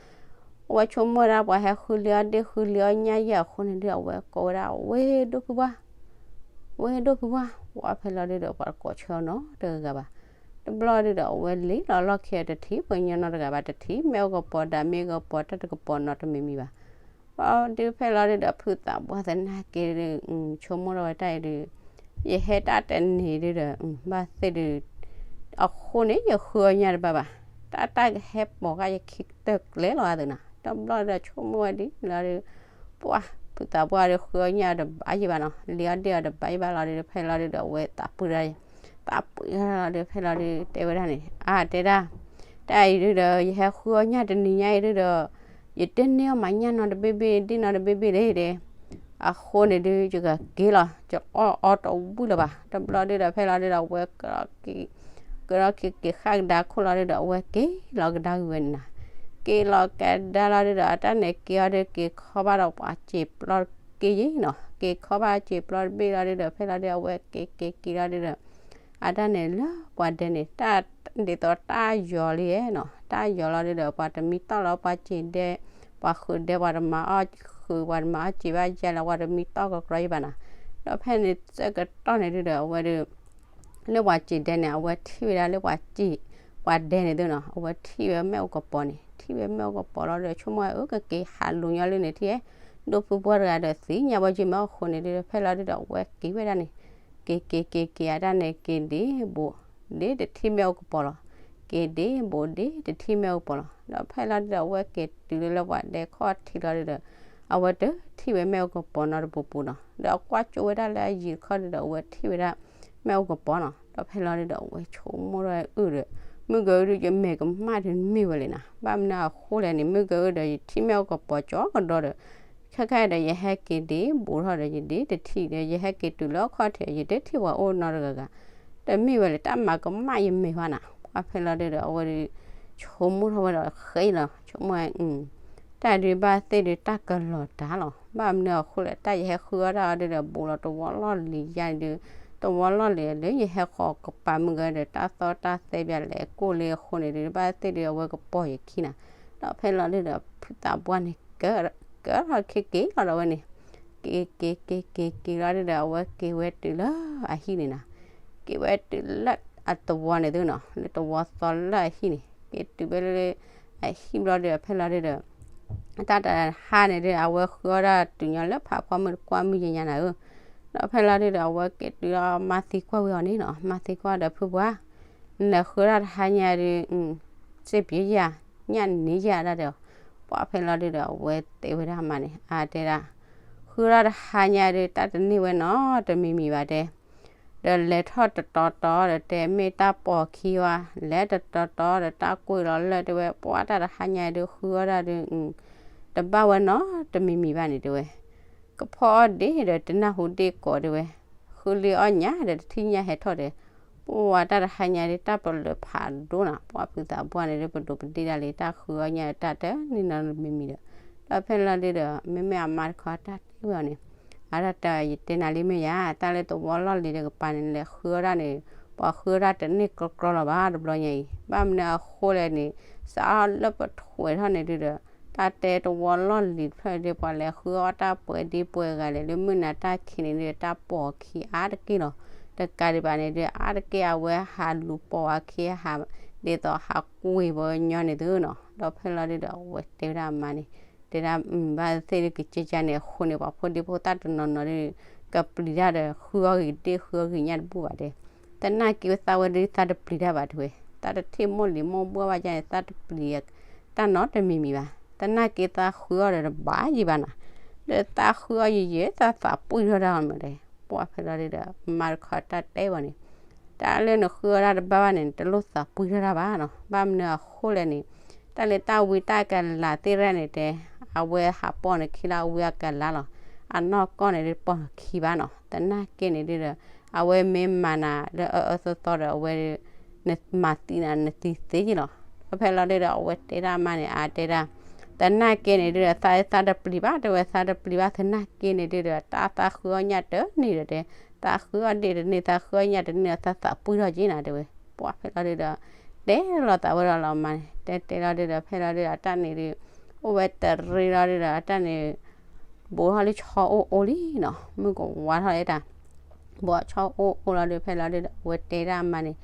အဝဲဆိကမိၣ်ဝဲဒၣ်ပှၤဟဲဃုလ့အီၣ်ဒ့ၣ်ဃုလ့အီၣ်ညၣ်ယဲၢ်အဃိန့ၣ်ဒု အဝဲကိးဝဲဒၣ် ဝ့ၢ်ဒိၣ်ဖုပှၢ် ဝ့ၢ်ဒိၣ်ဖုပှၢ် ပှၤဖဲလီၤဒုဒီး ပှၤတကိးဆၢအီၤနီတဂၤဘၣ်. တဘျီဒုဒီး အဝဲလ့လီၤလီၢ်ခံ တထံၣ်ပှၤကညီနီတဂၤဘၣ်, တထံၣ်မ့ၣ်အူကပီၤ ဒီးမ့ၣ်အူကပီၤ တၢ်တကပီၤနီတမံၤမံၤဘၣ်. ပှၤဒုဖဲလီၤဒုဒီး ဖုသးပှၢ်သနာ်က့ဒု ဆိကမိၣ်ထီၣ်ဝဲတၢ်အံၤဒု ယဟဲတၢ်တန့ၢ်ဒုဒီး ဘၣ်သ့ၣ်ဒု အဃိန့ၣ် ယဃုအီၣ်ညၣ်တဘၣ်ဘၣ်. တၢ်တၢ်ကဟဲပိာ်ဃာ်ယခံကတၢၢ်ကျဲလီၤ အသုနီၤ. တဘျီဒုဒီး ဆိကမိၣ်ဝဲဒ်လီၤဒု ပှၤဖုသးပှၢ်ဒုဃုအီၣ်ညၣ်အီၤတဘၣ်ယံၤဘၣ်နီၤ, လ့အီၣ်ဒ့ၣ်အီၤတဘၣ်ယံၤဘၣ်လီၤဒုဒီး ဖဲလီၤဒုဒီး အဝဲသးပှၢ်တၢ် သးပှၢ်လီၤဒု ဖဲလီၤဒု တဲဝဲဒၣ်န့ၣ် အါတဲဒၣ် တၢ်အံၤဒုဒီး ယဟဲဃုအီၣ်ညၣ်တနံၤညါအံၤဒုဒီး ယတန့ၢ်အီၣ်မးညၣ်နီတဘ့ၣ်ဘ့ၣ် ဒ့ၣ်နီတဘ့ၣ်ဘ့ၣ်လၢၤဒဲး အဃိန့ၣ်ဒု ယကက့ၤလီၤ ယအီၣ်အီတဝံၣ်လၢၤဘၣ်. တဘျီဒုဒီး ဖဲလီၤဒုဒီး အဝဲ ကဒီးက့ၤက့ၤဃၣ်ကဒါခိၣ်လီၤဒုဒီး အဝဲက့ၤလီၤကဒါဂ့ၤဝဲန့ၣ်နီၤ. က့ၤလီၤကဒါလီၤဒုဒီး အတၢ်န့ၣ်က့ၤအီၤဒု က့ၤခီဘၣ်ဒီးပှၤစံာ်ပျီက့ၤယံၤနီၤ. က့ၤခီဘၣ်စံာ်ပျီတဘ့ၣ်လီၤဒုဒီး ဖဲလီၤဒု အဝဲက့ၤက့ၤက့ၤလီၤဒုဒီး အတၢ်န့ၣ်လၢပှၤဒဲးန့ၣ် တၢ်ဒ်သိးတၢ်ယီၤလံနီၤ. တၢ်ယီၤလီၤဒုဒီး ပှၤတမံတီၢ်လီၤပှၤစံာ်ဒဲး ပှၤဃုာ်ဒဲး ပှၤတမၤအီၣ်ဃုာ် ပှၤတမၤအီၣ်စံာ်ဘၣ်ယဲလီၤ ပှၤတမံတီၢ်ကကြီယံၤဘၣ်နီၤ. ဒီးဖဲန့ၣ်ဆၢကတီၢ်န့ၣ်ဒုဒီး အဝဲဒီး လၢပှၤစံာ်ဒဲန့ၣ် အဝဲထံၣ်ဝဲဒၣ်လၢပှၤစံာ် ပှၤဒဲန့ၣ်သုနီၤ, အဝဲထံၣ်ဝဲမ့ၣ်အူကပီၤန့ၣ်, ထံၣ်ဝဲမ့ၣ်အူကပီၤလီၤဒီး ဆိကမိၣ်ဝဲအၢ ကက့ၤဟးလူၤညီလၢန့ၣ်ထံၣ်, ဒိၣ်ဖုပှၢ်တဂၤဒီးသံညါဘၣ်က့ၤမ့ၢ်အဃိန့ၣ်ဒုဒီး ဖဲလီၤဒုဒီး အဝဲက့ၤဝဲဒၣ်န့ၣ်, က့ၤက့ၤက့ၤက့ၤအတၢ်န့ၣ် က့ၤဒ့ဘူး ဒ့တထံၣ်မ့ၣ်အူကပီၤလီၤ. က့ၤဒ့ဘူးဒ့တထံၣ်မ့ၣ်အူကပီၤလီၤ. ဒီးဖဲလီၤဒုဒီး အဝဲက့ၤတုၤလၢလၢပှၤဒဲခီၣ်ထံးလီၤဒုဒီး အဝဲတထံၣ်ဝဲမ့ၣ်အူကပီၤနီတပူၤပူၤနီၤ. ဒီးအကွၢ်ကၠိဝဲဒၣ်လၢအယံၤတခီဒုဒီး အဝဲထံၣ်ဝဲဒၣ်မ့ၣ်အူကပီၤနီၤ. ဒီးဖဲလီၤဒုဒီး အဝဲဆိကမိၣ်ထီၣ်အုၣ်ဒီး မုၢ်ကဲအုၣ်ဒီး ယမဲာ်ကမၣ်ဒုးမ့ၢ်ဝဲလဲၣ်နီၤ. ဘၣ်မနုၤအဃိလဲၣ်န့ၣ် မုၢ်ကဲအုၣ်ဒီး ယထံၣ်မ့ၣ်အူကပီၤကၠီကဒီးဒီး ခဲခါဒီး ယဟဲက့ၤဒ့ဘူးထီၣ်ဒီး ယဒ့တထံၣ်ဒီး ယဟဲက့ၤတုၤလၢအခီၣ်ထံး ယတထံၣ်ပှၤအိၣ်နီတဂၤဂၤ, တမ့ၢ်ဝဲလဲၣ် တၢ်မၤကမၣ်ယမဲာ်ဝဲနီၤ. ပှၢ်ဖဲလီၤဒုဒီး အဝဲဒုး ဆိကမိၣ်ထီၣ်ဝဲဒီးဃဲလီၤ, ဆိကမိၣ်ဝဲ တၢ်ဒုးဘၣ်သ့ၣ်ဒုးတၢ်ကလီၤတၢ်လီၤ. ဘၣ်မနုၤအဃိလဲၣ် တၢ်ယဟဲဃုအီၣ်တၢ်အီၤဒုဒီး ဘူးလီၤတဝီလီၢ်လံၤယါန့ၣ်ဒုး, တဝီလီၢ်လံၤလၢယဟဲဃီၤကပၤမုၢ်ကဲဒီး တၢ်သီၣ်တၢ်သဲဘၣ်လဲၤကိၢ်လၢအဃိန့ၣ်ဒုး ဘၣ်သ့ၣ်ဒုးအဝဲကပီၤယခံနီၤ. ဒီးဖဲလီၤဒုဒီး ဖုသးပှၢ်န့ၣ် ကၢထီၣ်ခ့က့ၤလီၤဒီးဝဲန့ၣ်, က့ၤက့ၤက့ၤက့ၤက့ၤလီၤဒုဒီး အဝဲက့ၤဝဲတုၤလၢအဟံၣ်န့ၣ်နီၤ. က့ၤဝဲတုၤလၢအသဝီန့ၣ်သုနီၤ, လၢတဝီသီလၢအဟံၣ်န့ၣ်, က့ၤတုၤဝဲလၢအဟံၣ်ဘျီဒုဒီး ဖဲလီၤဒုဒီး တၢ်တဟါန့ၣ်ဒု အဝဲဃုအီၣ်ဒၣ်တုၤညီလၢဖးဖီမုၢ်တကွၢ်မုၢ်ယညါနၤဧၢ. ဒီးဖဲလီၤဒုဒီး အဝဲက့ၤတုၤလီၤ မါသံကွၢ်ဝဲအီၤန့ၣ်နီၤ, မါသံကွၢ်ဒီး ဖုပှၢ် နဃုအီၣ်တၢ်တဟါညါဒု စ့ပျံၤယၤ ညၣ်န့ၢ်ယၤဒၣ်ဒီး, ပှၢ်ဖဲလီၤဒုဒီး အဝဲတဲဝဲဒၣ်အမါန့ၣ် အတဲဒၣ်, ဃုအီၣ်ဒၣ်တဟါညါဒု တၢ်တန့ၢ်ဝဲနီတမံၤမံၤဘၣ်တဲ ဒီးလဲၤထီၣ်တတီၤတီၤဒီး တဲမ့ၢ်တၢ်ပိာ်ခံဝဲ, လဲၤတတီၤတီၤဒီး တၢ်ကွံာ်လီၤလၢတဲဝဲ, ပှၢ်တၢ်တဟါညါဒု ဃုအီၣ်ဒၣ်ဒု တဘၣ်ဝဲနီတမံၤမံၤဘၣ်န့ၣ်တဲဝဲ, ကဖီအီၣ်ဒ့ဒီးတနၢ်ဟူဒ့ၣ်ကိးတဲဝဲ, ဃုလံအီၣ်ညၣ်ဒီးတထံၣ်ညၣ်ဟဲထီၣ်တဲ, ပှၢ်တၢ်တဟါညါဒု တၢ်ပလၢၤဖးဒိၣ်နီၤ, ပှၢ်ဖုသးပှၢ်န့ၣ်ဒု ပဒိးပဒ့ၣ်ဒၣ်လံ တၢ်ဃုအီၣ်ညၣ်တၢ်တန့ၢ်နီတမံၤမံၤဒီး, ဒီးဖဲလီၤဒုဒီး မ့မ့ၢ်အမါတခီတၢ်တဲဝဲအီၤန့ၣ်, အတၢ်တဲ ယတဲနၤလံမ့ၢ်ယါ, တၢ်လၢတဝီလီၢ်လံၤတကပၤန့ၣ် လဲၤဃုအီၣ်ဒၣ်န့ၣ်, ပှၤဃုအီၣ်ဒၣ်တန့ၢ်ကြီကြီလီၤဘၣ်တဘျီညါအံၤ, ဘၣ်မနုၤအဃိလဲၣ်န့ၣ်, စးထီၣ်လၢပထွဲးထီၣ်န့ၣ်ဒုဒီး, တၢ်တဲတဝီလီၢ်လံၤတဖျၢၣ်ဒု ပှၤလဲၤဃုအီၣ်တၢ်ပှဲၤဒ့ပှဲၤဂၤလဲၣ်, လၢမုၢ်နၤတၢ်ခံးန့ၣ်ဒု တၢ်ပိာ်အခံအါတက့ၢ်လီၤ. တကးဒံးဘၣ်န့ၣ်ဒု အါတက့ၢ်အဝဲဟးလူၤပိာ်အခံဟး, ဒ်သိးဟးကွံာ်ပှၤကညီန့ၣ်သုနီၤ, ဒီးဖဲလီၤဒုဒီးအဝဲတဲဝဲဒၣ်အမါန့ၣ်, တဲဒၣ်ဘၣ်သ့ၣ်ဒု ကကဲကန့ၣ်အဃိန့ၣ် ပှၤဖိဒံဖိသၣ်တနီၤနီၤဒု ကပျံၤတၢ်ဒီး ဃုအီၣ်ဂ့ၤဒ့ဃုအီၣ်ဂ့ၤညၣ်တဘူၣ်ဘၣ်တဲ, သနာ်က့သးဝဲဒုသးတပျံၤတၢ်ဘၣ်တဲဝဲ, သးတထံၣ်မိၢ်လံၤမိၢ်ဘှၢ်ဘၣ်ယါန့ၣ် သးတပျံၤတၢ်နီတမံၤမံၤဘၣ်, သနာ်က့သးဃုအီၣ်ဒီးတဘၣ်ယံၤဘၣ်နီၤ, ဒီးသးဃုအီၣ်ယံၤယံၤ သးသးပှံၢ်ထီၣ်တၢ်မးတဲ, ပှၢ်ဖဲလီၤဒုဒီး မါတခီတၢ်တဲဝဲန့ၣ်, တၢ်လၢနဃုအီၣ်တၢ်တဘၣ်ဘၣ်န့ၣ် တလိၣ်သးပှံၢ်ထီၣ်တၢ်ဘၣ်နီၤ, ဘၣ်မနုၤအဃိလဲၣ်န့ၣ်, တၢ်လၢတၢ်ဝံတၢ်ကလၤသ့ၣ်ရဲၣ်န့ၣ်တဲ, အဝဲဟးပိာ်နခံလၢအဝံအကလၤလီၤ, အနီၢ်ကီၢ်န့ၣ်ဒု ပိာ်နခံဘၣ်နီၤ, သနာ်က့န့ၣ်ဒုဒီး အဝဲမ့ၢ်မၤနၤလၢအအၢအၢသီသီဒီး အဝဲဒု နမၤသံနၤနသံသ့ယံၤလီၤ. ဒီးဖဲလီၤဒုဒီး အဝဲတဲဒၣ်အမါန့ၣ် အါတဲဒၣ်, သနာ်က့န့ၣ်ဒုဒီး သးသးတပျံၤဘၣ်တဲဝဲ, သးတပျံၤဘၣ်သနာ်က့န့ၣ်ဒုဒီး တၢ်သးဃုအီၣ်ညၣ်တန့ၢ်ဒီးတဲ, သးဃုအီၣ်ဒ့တန့ၢ် သးဃုအီၣ်ညၣ်တန့ၢ်ဒီး သးသးပှံၢ်ထီၣ်က့ၤနၤတဲဝဲ, ပှၢ်ဖဲလီၤဒုဒီး တဲလီၤသးဝဲဒီးလီၤမါန့ၣ်, တဲတဲလီၤဒုဒီး ဖဲလီၤဒုဒီး အတၢ်န့ၣ်ဒု အိၣ်ဝဲတရ့လီၤဒုဒီး အတၢ်န့ၣ် ဘူးထီၣ်လၢဆီအိၣ်အိၣ်လံနီၤ, မုၢ်ကဝါထီၣ်လၢတၢ် ဘူးဆီအိၣ်အိၣ်လီၤဒုး ဖဲလီၤဒုဒီး အဝဲတဲဒၣ်အမါန့ၣ်,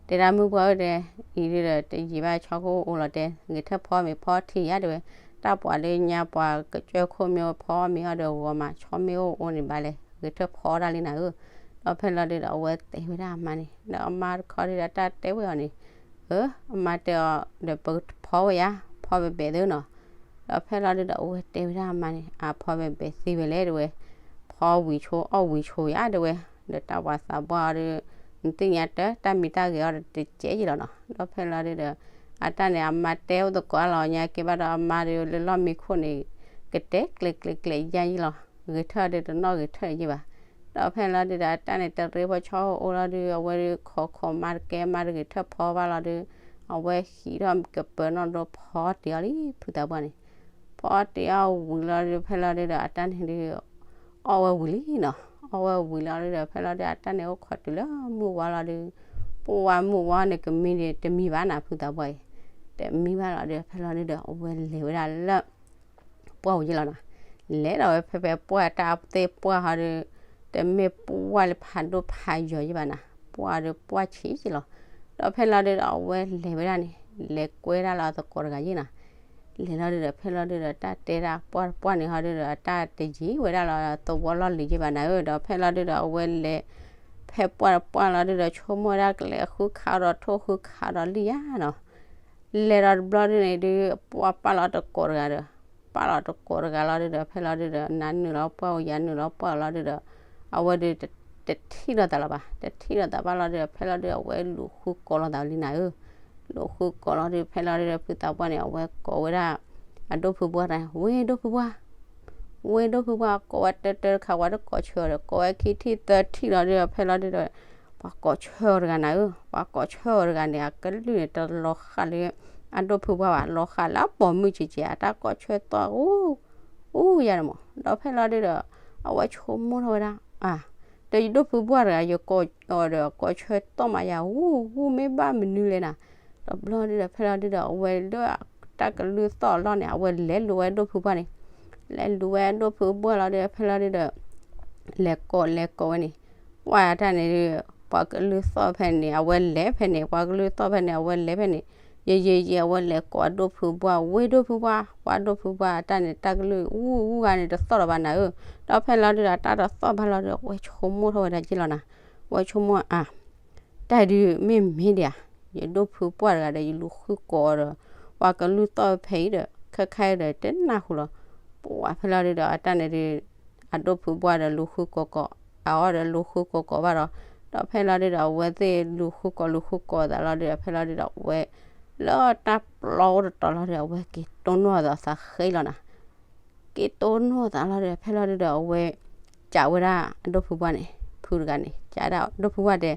တဲဒၣ်မုၢ်ပှၢ်ဧၢတဲ, အံၤဒုဒီး တယံာ်ဘၣ်ဆီကအိၣ်အိၣ်လီၤတဲ, ဂဲၤထၢၣ်ဖီမ့ၤဖီထံယါတဲဝဲ, တၢ်ပှၤလၢညါပှၤကစၢၢ်ခိၣ်မ့ၢ်အိၣ်ဖီမ့ၤအီၣ်ဒီးဂီၤမး ဆီမ့ၢ်အိၣ်အိၣ်န့ၣ်ဘၣ်လဲၣ်, ဂဲၤထၢၣ်ဖီဒၣ်လံနၤဧၢ, ဒီးဖဲလီၤဒုဒီး အဝဲတဲဝဲဒၣ်အမါန့ၣ်, ဒီးအမါတခီဒုဒီး တၢ်တဲဝဲအီၤန့ၣ် အၢ အမါတဲအီၤဒီး ပဖီဝဲယါ, ဖီဘဲဘဲသုနီၤ, ဒီးဖဲလီၤဒုဒီး အဝဲတဲဝဲဒၣ်အမါန့ၣ်, အဖီဘဲဘဲသံဝဲလဲၣ်တဲဝဲ, ဖီဝံၤဆိအီၣ်ဝံၤဆိယါတဲဝဲ, ဒီးတၢ်ပှၤသးပှၢ်အီၤဒုး နသ့ၣ်ညါတၢ် တၢ်မံၤတၢ်ဂဲၤအီၤဒီးတကဲယံၤလီၤနီၤ, ဒီးဖဲလီၤဒုဒီး အတၢ်န့ၣ် အမါတဲအိၣ်သကိးလီၤညါက့ၤဘၣ်ဒီး အမါဒုးလၢလီၢ်မံခိၣ်န့ၣ် ကတဲကျဲၤကျဲၤကျဲၤယါယံၤလီၤ, ဂဲၤထၢၣ်ဒုးတနီၣ်ဂဲၤထၢၣ်ယံၤဘၣ်, ဒီးဖဲလီၤဒုဒီး အတၢ်န့ၣ် တရ့ဖီဆီအိၣ်အိၣ်လီၤဒုး အဝဲဒုးခိးခိးမါတကဲ မါတဂဲၤထၢၣ်ဖီဘၣ်လီၤဒုး အဝဲဟံးထီၣ်ကပၢၤနီၣ်ဒိဖီတ့ၢ်အီၤလံ ဖုသးပှၢ်န့ၣ်, ဖီတ့ၢ်အီၤဝံၤလီၤဒုး ဖဲလီၤဒုဒီး အတၢ်န့ၣ်ဒုး အီၣ်ဝဲဝံၤလံနီၤ, အီၣ်ဝဲဝံၤလီၤဒုဒီး ဖဲလီၤဒုး အတၢ်န့ၣ်အိၣ်ခိးတုၤလၢမုၢ်ဝါလီၤဒုး, ပှၢ်မုၢ်ဝါန့ၣ် ကမံန့ၣ် တမံဘၣ်နၤ ဖုသးပှၢ်အံၤ, တမံဘၣ်လီၤဒုး ဖဲလီၤဒုဒီး အဝဲလဲၤဝဲဒၣ်လၢ ပှၢ်ဝံၤယံၤလီၤနီၤ, လဲၤဒီးဝဲဖဲဖဲပှၢ်တၢ်သ့ၣ်ပှၢ်ဟီဒုး တမ့ၢ်ပှၢ်လၢဖးဒိၣ်ဖးယိာ်ယဲၢ်ဘၣ်နၤ, ပှၢ်ဒီးပှၢ်ဆံးက့လီၤ. ဒီးဖဲလီၤဒုဒီးအဝဲလဲၤဝဲဒၣ်န့ၣ် လဲၤကွဲဒၣ်လၢအသကိးတဂၤယဲၢ်နၤ. လဲၤလီၤဒုဒီး ဖဲလီၤဒုဒီး တၢ်တဲဒၣ်ပှၢ်တပှၢ်န့ၣ်ဟီဒုဒီး တၢ်တယံၤဝဲဒၣ်လၢသဝီလီၢ်လံၤယဲၢ်ဘၣ်နၤဧၢ. ဒီးဖဲလီၤဒုဒီး အဝဲလဲၤ ဖဲပှၢ်တပှၢ်လီၤဒုဒီး ဆိကမိၣ်ဝဲဒၣ်ကလဲၤဃုခးဒီးထိၣ်ဃုခးဒီးလံၣ်ယါနီၤ. လဲၤဒီးတဘျီဒုန့ၣ်ဒု ပှၢ်ပာ်လီၤတကိးတဂၤဒီး ပာ်လီၤတကိးတဂၤလီၤဒုဒီး ဖဲလီၤဒုဒီး နၤနုာ်လီၤပှၢ်ဧိၤ ယၤနုာ်လီၤပှၢ်ဧိၤလီၤဒုဒီး အဝဲဒု တထံၣ်လိာ်သးလၢၤဘၣ်. တထံၣ်လိာ်သးဘၣ်လီၤဒုဒီး ဖဲလီၤဒုဒီး အဝဲလူၤဃုကိးလိာ်သးလံနၤဧၢ. လူၤဃုကိးလီၤဒု ဖဲလီၤဒုဒီး ဖုသးပှၢ်န့ၣ် အဝဲကိးဝဲဒၣ် အဒိၣ်ဖုဘှၢ်တဂၤ, ဝ့ၢ်ဒိၣ်ဖုဘှၢ်, ဝ့ၢ်ဒိၣ်ဖုဘှၢ်, ကိးဝဲတၢတၢတခါ ပှၤတကိးဆၢအီၤဒီး ကိးဝဲခံထံၣ်သၢထံၣ်လီၤဒုဒီး ဖဲလီၤဒုဒီး ပှၤကိးဆၢအီၤတဂၤနၤဧၢ. ပှၤကိးဆၢအီၤတဂၤန့ၣ် အကလုၢ်န့ၣ် တလီၤဃာ်လၢ အဒိၣ်ဖုဘှၢ်ဘၣ်, လီၤဃာ်လၢအပိာ်မုၣ်ကဲးကဲး အတၢ်ကိးဆၢသီၣ် အူ အူယါန့ၣ်မး. ဒီးဖဲလီၤဒုဒီး အဝဲဆိကမိၣ်ထီၣ်ဝဲဒၣ် အါ, ဒီးယဒိၣ်ဖုဘှၢ်တဂၤ ယကိးအီၤဒီး ကိးဆၢသီၣ်မးယါ အူ အူ မ့ၢ်ဘၣ်မနုၤလဲၣ်နၤ. ဒီးဘျီဒုဒီး ဖဲလီၤဒုဒီး အဝဲလၢတၢ်ကလုၢ်သီၣ်အလီၢ်န့ၣ် အဝဲလဲၤလူၤဝဲဒိၣ်ဖုဘှၢ်န့ၣ်, လဲၤလူၤဝဲဒိၣ်ဖုဘှၢ်လီၤဒုဒီး ဖဲလီၤဒုဒီး လဲၤကိးလဲၤကိးဝဲန့ၣ် ပှၢ်တၢ်န့ၣ်ဒု ပှၤကလုၢ်သီၣ်ဖဲန့ၣ် အဝဲလဲၤဖဲန့ၣ်, ပှၤကလုၢ်သီၣ်ဖဲန့ၣ် အဝဲလဲၤဖဲန့ၣ်, ယယယ အဝဲလဲၤကိးအဒိၣ်ဖုဘှၢ်, ဝ့ၢ်ဒိၣ်ဖုဘှၢ်, ပှၤဒိၣ်ဖုဘှၢ်တၢ်န့ၣ် တၢ်ကလုၢ်အူအူဂၤန့ၣ် တသီၣ်လီၤဘၣ်နၤဧၢ. ဒီးဖဲလီၤဒုဒီး တၢ်တသီၣ်ဘၣ်လီၤဒီး အဝဲဆိကမိၣ်ထီၣ်ဝဲဒၣ်က့လီၤနၤ, အဝဲဆိကမိၣ်အါ တၢ်ဒုးမ့ၢ်မ့ၢ်ဒံးဧါ, ယဒိၣ်ဖုပှၢ်တဂၤဒီး ယလူၤဃုကိးအီၤဒီး ပှၤကလုၢ်သီၣ်ဖဲအံၤဒီး ခဲခါအံၤဒီး တနၢ်ဟူလီၤ. ပှၢ်ဖဲလီၤဒုဒီး အတၢ်န့ၣ်ဒု အဒိၣ်ဖုပှၢ်ဒီးလူၤဃုကိးကိး, အအီၣ်ဒီးလူၤဃုကိးကိးဘၣ်ဒီး, ဒီးဖဲလီၤဒုဒီး အဝဲသ့ၣ်လူၤဃုကိးလူၤဃုကိးသးလီၤဒုဒီး ဖဲလီၤဒုဒီး အဝဲ လၢတၢ်ပျီအိၣ်တတီၤလီၤဒီး အဝဲက့ၤတိၢ်နီၣ်အသးဃဲလီၤနၤ က့ၤတိၢ်နီၣ်သးလီၤဒီး ဖဲလီၤဒုဒီး အဝဲ ကးဝဲဒၣ်အဒိၣ်ဖုဘှၢ်န့ၣ်, ဖုတဂၤန့ၣ် ကးဒၣ်အဒိၣ်ဖုဘှၢ်တဲ,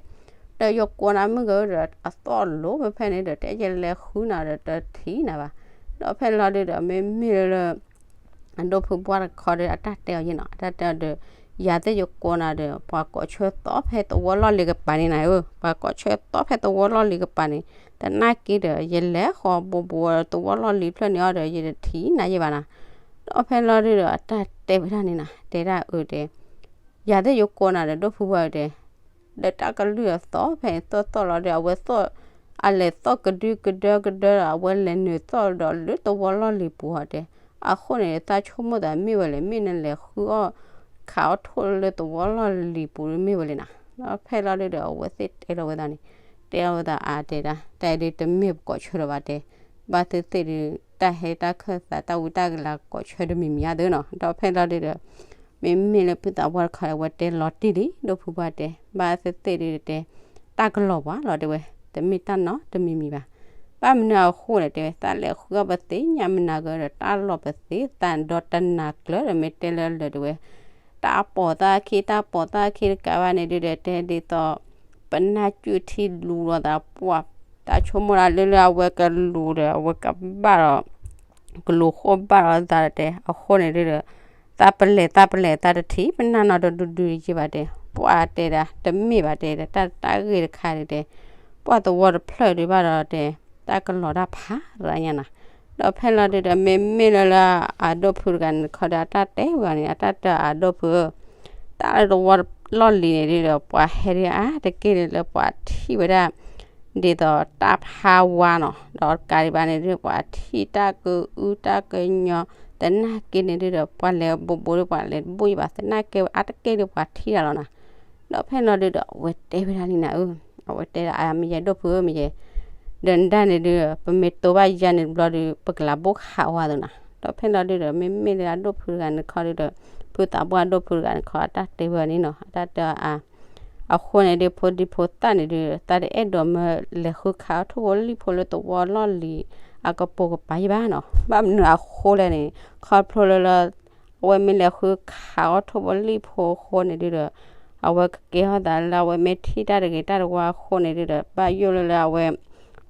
ဒီးယကိးနၤမုၢ်ဂၤဒီး အသီၣ်လိၤဖဲဖဲန့ၣ်ဒီး တဲယလဲၤဃုနၤဒီး တထံၣ်နၤဘၣ်. ဒီးဖဲလီၤဒုဒီး မ့မ့ၢ်လၢ အဒိၣ်ဖုဘှၢ်တခီဒီး အတၢ်တဲအီၤယဲၢ်နီၤ, အတၢ်တဲအီၤဒီး ယၤသ့ၣ်ယကိးနၤဒီး ပှၤကိးဆၢသီၣ်ဖဲသဝီလီၢ်လံၤကပၤန့ၣ်နၤဧၢ, ပှၤကိးဆၢသီၣ်ဖဲသဝီလီၢ်လံၤကပၤန့ၣ်, သနာ်က့ဒီး ယလဲၤဃီၤဘိးဘိးသဝီလီၢ်လံၤဖျၢၣ်န့ၣ်အီၤဒီး ယတထံၣ်နၤယဲၢ်ဘၣ်နၤ. ဒီးဖဲလီၤဒုဒီး အတၢ်တဲဝဲဒၣ်န့ၣ်နၤ, တဲဒၣ်အၢတဲ ယၤသ့ၣ်ယကိးနၤဒီး ဒိၣ်ဖုဘှၢ်တဲ, ဒီးတၢ်ကလုၢ်အသီၣ်ဖဲသီၣ်သီၣ်လီၤဒီး အဝဲသီၣ် အလဲၤသီၣ်ကဒုကဒၢကဒၢဒီး အဝဲလဲၤနုာ်သီၣ်ဒီးလၢသဝီလီၢ်လံၤပူၤဟီတဲ, အဃိန့ၣ် သးဆိကမိၣ်သးမ့ၢ်ဝဲလဲၣ်, မ့ၢ်နလဲၤဃုအီၣ် ခးအီၣ်ထိၣ်လၢသဝီလီၢ်လံၤပူၤမ့ၢ်ဝဲလဲၣ်နၤ. ဒီးဖဲလီၤဒုဒီး အဝဲသ့ၣ်တဲလီၤဝဲသးန့ၣ်, တဲလီၤဝဲသးအါတဲဒၣ် တၢ်အံၤဒုတမ့ၢ်ပကိးဆၢလၢၤဘၣ်တဲ, ဘၣ်သ့ၣ်သ့ၣ်ဒု တၢ်ဟဲတၢ်ခၢၣ်သးတၢ်ဝံတၢ်ကလၤကိးဆၢတမံၤမံၤအါသုနီၤ. ဒီးဖဲလီၤဒုဒီး မ့မ့ၢ်လၢဖုသးပှၢ်တခီ အဝဲတဲလီၤတံၢ်လံ ဒိၣ်ဖုဘှၢ်တဲ, ဘၣ်သ့ၣ်သ့ၣ်ဒုတဲ တၢ်ကလီၤပှၤလီၤတဲဝဲ, တမ့ၢ်တၢ်နီတမံၤမံၤဘၣ်. ဘၣ်မနုၤအဃိလဲၣ်တဲဝဲ, သးလဲၤဃုအီၣ်ပသ့ၣ်ညါမနၤကဒီး တၢ်လီၤပသ့ၣ်သးဒီးတနၤကျၢၤဒီး မ့ၢ်တဲလၢလၢာ်တဲဝဲ, တၢ်ပိာ်သၣ်ခံ တၢ်ပိာ်သၣ်ခံတကးဘၣ်န့ၣ်ဒုဒီး တဲဒ်သိး ပနၢ်ကူၣ်ထံလူၤလိာ်သးပှၢ်, တၢ်ဆိကမိၣ်ဒၣ်လၢလၢအဝဲကလူၤဒီး အဝဲကဘၣ်ဒီး ကလူၤဃိဘၣ်ဒီးသးတဲ, အဃိန့ၣ်ဒုဒီး သးပလဲၤ သးပလဲၤ သးတထံၣ်ပနၢ်နီတဒုဒုယဲၢ်ဘၣ်တဲ, ပှၢ်တဲဒၣ် တမ့ၢ်ဘၣ်တဲဒီး တၢ်တၢ်ဂ့ၢ်တခါဒုတဲ, ပှၢ်သဝီတဖျၢၣ်ဒုဘၣ်ဒီးတဲ, တၢ်ကလီၤတၢ်ဖးရညါနၤ. ဒီးဖဲလီၤဒုဒီး မ့မ့ၢ်လၢလၢအဒိၣ်ဖုတဂၤန့ၣ်တခီဒီး အတၢ်တဲဝဲန့ၣ် အတၢ်တဲအဒိၣ်ဖုဧၢ, တၢ်လၢသဝီလီၢ်လံၤန့ၣ်ဒုဒီး ပှၤဟဲဒုအါတက့ၢ်လၢပှၤထံၣ်ဝဲဒၣ် ဒ်သိးတၢ်ဖးဝါနီၤ, ဒီးတကးဒံးဘၣ်န့ၣ်ဒု ပှၤထံၣ်တၢ်ကအုတၢ်ကညီ, သနာ်က့န့ၣ်ဒုဒီး ပှၤလဲၤဘိးဘိးဒု ပှၤလဲၤတဘူၣ်ယံၤဘၣ်, သနာ်က့အါတက့ၢ်ဒုပှၤထံၣ်တၢ်လီၤနၤ. ဒီးဖဲလီၤဒုဒီး အဝဲတဲဝဲဒၣ်လံနၤဧၢ, အဝဲတဲဒၣ်အါမ့ၢ်ယဲ ဒိၣ်ဖုဧၢမ့ၢ်ယဲ, ဒီးနဒၣ်န့ၣ်ဒု ပမ့ၢ်တိဘၣ်ယါန့ၣ်တဘျီဒု ပကလၤဘိၣ်ခးဝါသနၤ. ဒီးဖဲလီၤဒုဒီး မ့မ့ၢ်လၢအဒိၣ်ဖုတဂၤန့ၣ်တခီဒုဒီး ဖုသးပှၢ်အဒိၣ်ဖုတဂၤန့ၣ်တခီ အတၢ်တဲဝဲန့ၣ်နီၤ, အတၢ်တဲအါ အဃိန့ၣ်ဒု ဖိဒံဖိသၣ်န့ၣ်ဒု တၢ်တအဲၣ်ဒိးမၢလဲၤဃုခးအီၣ်ထိၣ်ဖိလံၣ်ဖိလၢသဝီလီၢ်လံၤအကပိာ်ကပၤယံၤဘၣ်နီၤ. ဘၣ်မနုၤအဃိလဲၣ်န့ၣ် ခီဖျိလၢလၢ အဝဲမ့ၢ်လဲၤဃုခးအီၣ်ထိၣ်ဖိလံၣ်ဖိအဃိန့ၣ်ဒုဒီး အဝဲကကဲထီၣ်သးလၢအဝဲမ့ၢ်ထံၣ်တၢ်တဂ့ၤတၢ်တဝါအဃိန့ၣ်ဒုဒီး ဘၣ်ယိၣ်လၢလၢအဝဲ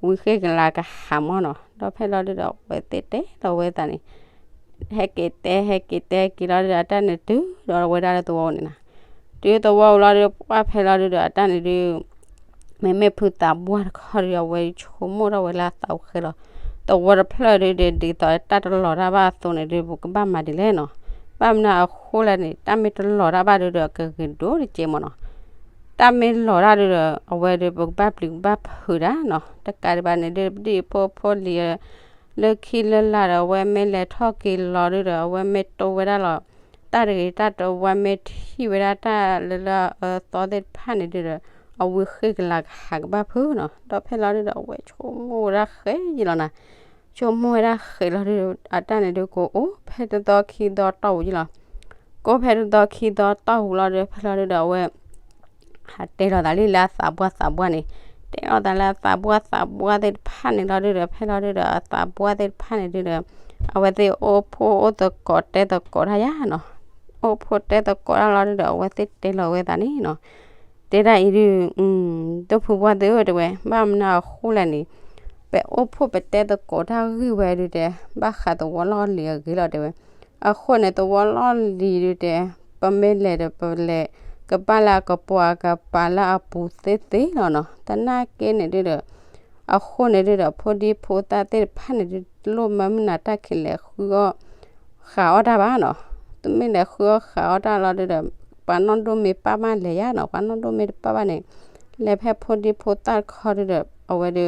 ဝံဃ့ၢ်ကလၤကဟးမၢ်နီၤ. ဒီးဖဲလီၤဒုဒီး အဝဲသ့ၣ်တဲလီၤဝဲသးန့ၣ် ဟဲက့ၤတဲ ဟဲက့ၤတဲက့ၤလီၤဒုဒီး အတၢ်န့ၣ်တုၤဒီးဝဲဒၣ်လၢသဝီန့ၣ်နီၤ. တုၤသဝီအိၣ်လီၤဒု ပှၢ်ဖဲလီၤဒုဒီး အတၢ်န့ၣ်ဒု မ့မ့ၢ်ဖုသးပှၢ်တခီဒု အဝဲဆိကမိၣ်ထီၣ်ဝဲလၢအသးအိၣ်ဃဲလီၤ. သဝီတဖျၢၣ်ဒုဒီး ဒ်သိးတၢ်တလီၤတၢ်ဘၣ်အသိးန့ၣ်ဒု ပကဘၣ်မၤဒ်လဲၣ်နီၤ. ဘၣ်မနုၤအဃိလဲၣ်န့ၣ် တၢ်မ့ၢ်တလီၤတၢ်ဘၣ်ဒုဒီး ကဂ့ၤဒိၣ်တကဲးမ့ၢ်နီၤ. တၢ်မ့ၢ်လီၤတၢ်ဒုဒီး အဝဲဒုး ပကဘၣ်ပျံၤကဘၣ်ဖုးတၢ်နီၤ. တကးဒံးဘၣ်န့ၣ်ဒု ပဒံၣ်ဖိဖိလံၤ လၢခံလၢလာ်ဒီး အဝဲမ့ၢ်လဲၤထီၣ်က့ၤလီၤဒုဒီး အဝဲမ့ၢ်တိဝဲဒၣ်လီၤ တၢ်တဂ့ၤတၢ်တဝါ မ့ၢ်ထံၣ်ဝဲဒၣ်တၢ်လၢလၢအသီသ့ၣ်တဖၣ်န့ၣ်ဒုဒီး အဝံဃ့ၢ်ကလၤကဟးကဘၣ်ဖုးနီၤ. ဒီးဖဲလီၤဒုဒီး အဝဲဆိကမိၣ်ဝဲဒၣ်ဃဲးယံာ်လီၤနၤ. ဆိကမိၣ်ဝဲဒၣ်ဃဲးလီၤဒု အတၢ်န့ၣ်ဒုကအိၣ် ဖဲတသီခံသီတီၢ်ပူၤယံာ်လီၤ. ကအိၣ်ဖဲတသီခံသီတီၢ်ပူၤလီၤဒု ဖဲလီၤဒုဒီး အဝဲ ဟးတဲလီၤသးလံလၢအသးပှၢ်သးပှၢ်န့ၣ်, တဲလီၤသးလၢအသးပှၢ်သးပှၢ်သ့ၣ်တဖၣ်န့ၣ်လီၤဒုဒီး ဖဲလီၤဒုဒီး အသးပှၢ်သ့ၣ်တဖၣ်န့ၣ်ဒုဒီး အဝဲသ့ၣ်အိၣ်ဖှိၣ်အိၣ်သကိးတဲသကိးတၢ်ယါနီၤ. အိၣ်ဖှိၣ်တဲသကိးတၢ်လီၤဒုဒီး အဝဲသ့ၣ်တဲလီၤဝဲသးန့ၣ်နီၤ, တဲဒၣ်အံၤဒု ဒိၣ်ဖုပှၢ်သ့ၣ်ဧၢ တဲဝဲ, ဘၣ်မနုၤအဃိလဲၣ်န့ၣ် ပအိၣ်ဖှိၣ်ပတဲသကိးတၢ်ဂ့ၢ်ဝဲဒုတဲ ဘၣ်ဃးသဝီလီၢ်လံၤအဂ့ၢ်လီၤ တဲဝဲ. အဃိန့ၣ် သဝီလီၢ်လံၤဒုတဲ ပမ့ၢ်လဲၤဒီး ပလဲၤကဘၣ်လၢအကပိာ်အကပၤလၢအပူၤသ့သ့လီၤနီၤ. သနာ်က့န့ၣ်ဒုဒီး အဃိန့ၣ်ဒုဒီး ဖိဒံဖိသၣ်သ့ၣ်တဖၣ်န့ၣ်ဒု တလိၣ်မၢမုၢ်နၤတၢ်ခံးလဲၤဃုအီၣ်ဃးအီၣ်တၢ်ဘၣ်နီၤ. တမ့ၢ်လဲၤဃုအီၣ်ဃးအီၣ်တၢ်လီၤဒုဒီး ပှၤနီၢ်ဒိၣ်မ့ၢ်ပၢ်မးလဲၤယါနီၤ, ပှၤနီၢ်ဒိၣ်မ့ၢ်တပၢ်ဘၣ်န့ၣ် လဲၤဖဲဖိဒံဖိသၣ်တခီဒုဒီး အဝဲဒု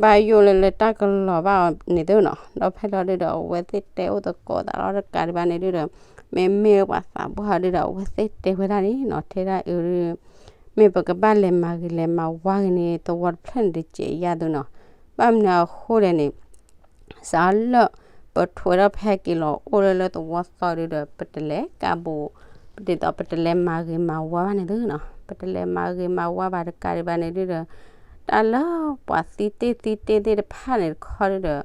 ဘၣ်ယိၣ်လၢလၢတၢ်ကလီၤဘၣ်အီၤန့ၣ်သ့နီၤ. ဒီးဖဲလီၤဒုဒီး အဝဲသ့ၣ်တဲအိၣ်သကိးသးလီၤတကးဒံးဘၣ်န့ၣ်ဒုဒီး မ့မ့ၢ်ပှၤသးပှၢ်ဒုဒီး အဝဲသ့ၣ်တဲဝဲဒၣ်န့ၣ်နီၤ, တဲဒၣ်အံၤဒု မ့ၢ်ပကဘၣ်လဲၤမၤဂ့ၤလဲၤမၤဝါဂ့ၤန့ၣ် သဝီတဖျၢၣ်န့ၣ်တစဲးယါသုနီၤ. ဘၣ်မနုၤအဃိလဲၣ်န့ၣ် စးလၢ ပထွဲထီၣ်ဖဲက့ၤလီၤအိၣ်လၢလၢသဝီသီဒုဒီး ပတလဲၤကးဘူး ဒ်သိးပတလဲၤမၤဂ့ၤမၤဝါဘၣ်န့ၣ်သုနီၤ, ပတလဲၤမၤဂ့ၤမၤဝါဘၣ်တကးဒံးဘၣ်န့ၣ်ဒုဒီး တၢ်လၢပှၤသံတ့ၢ်သံတ့ၢ်သ့ၣ်တဖၣ်န့ၣ်တခီဒုဒီး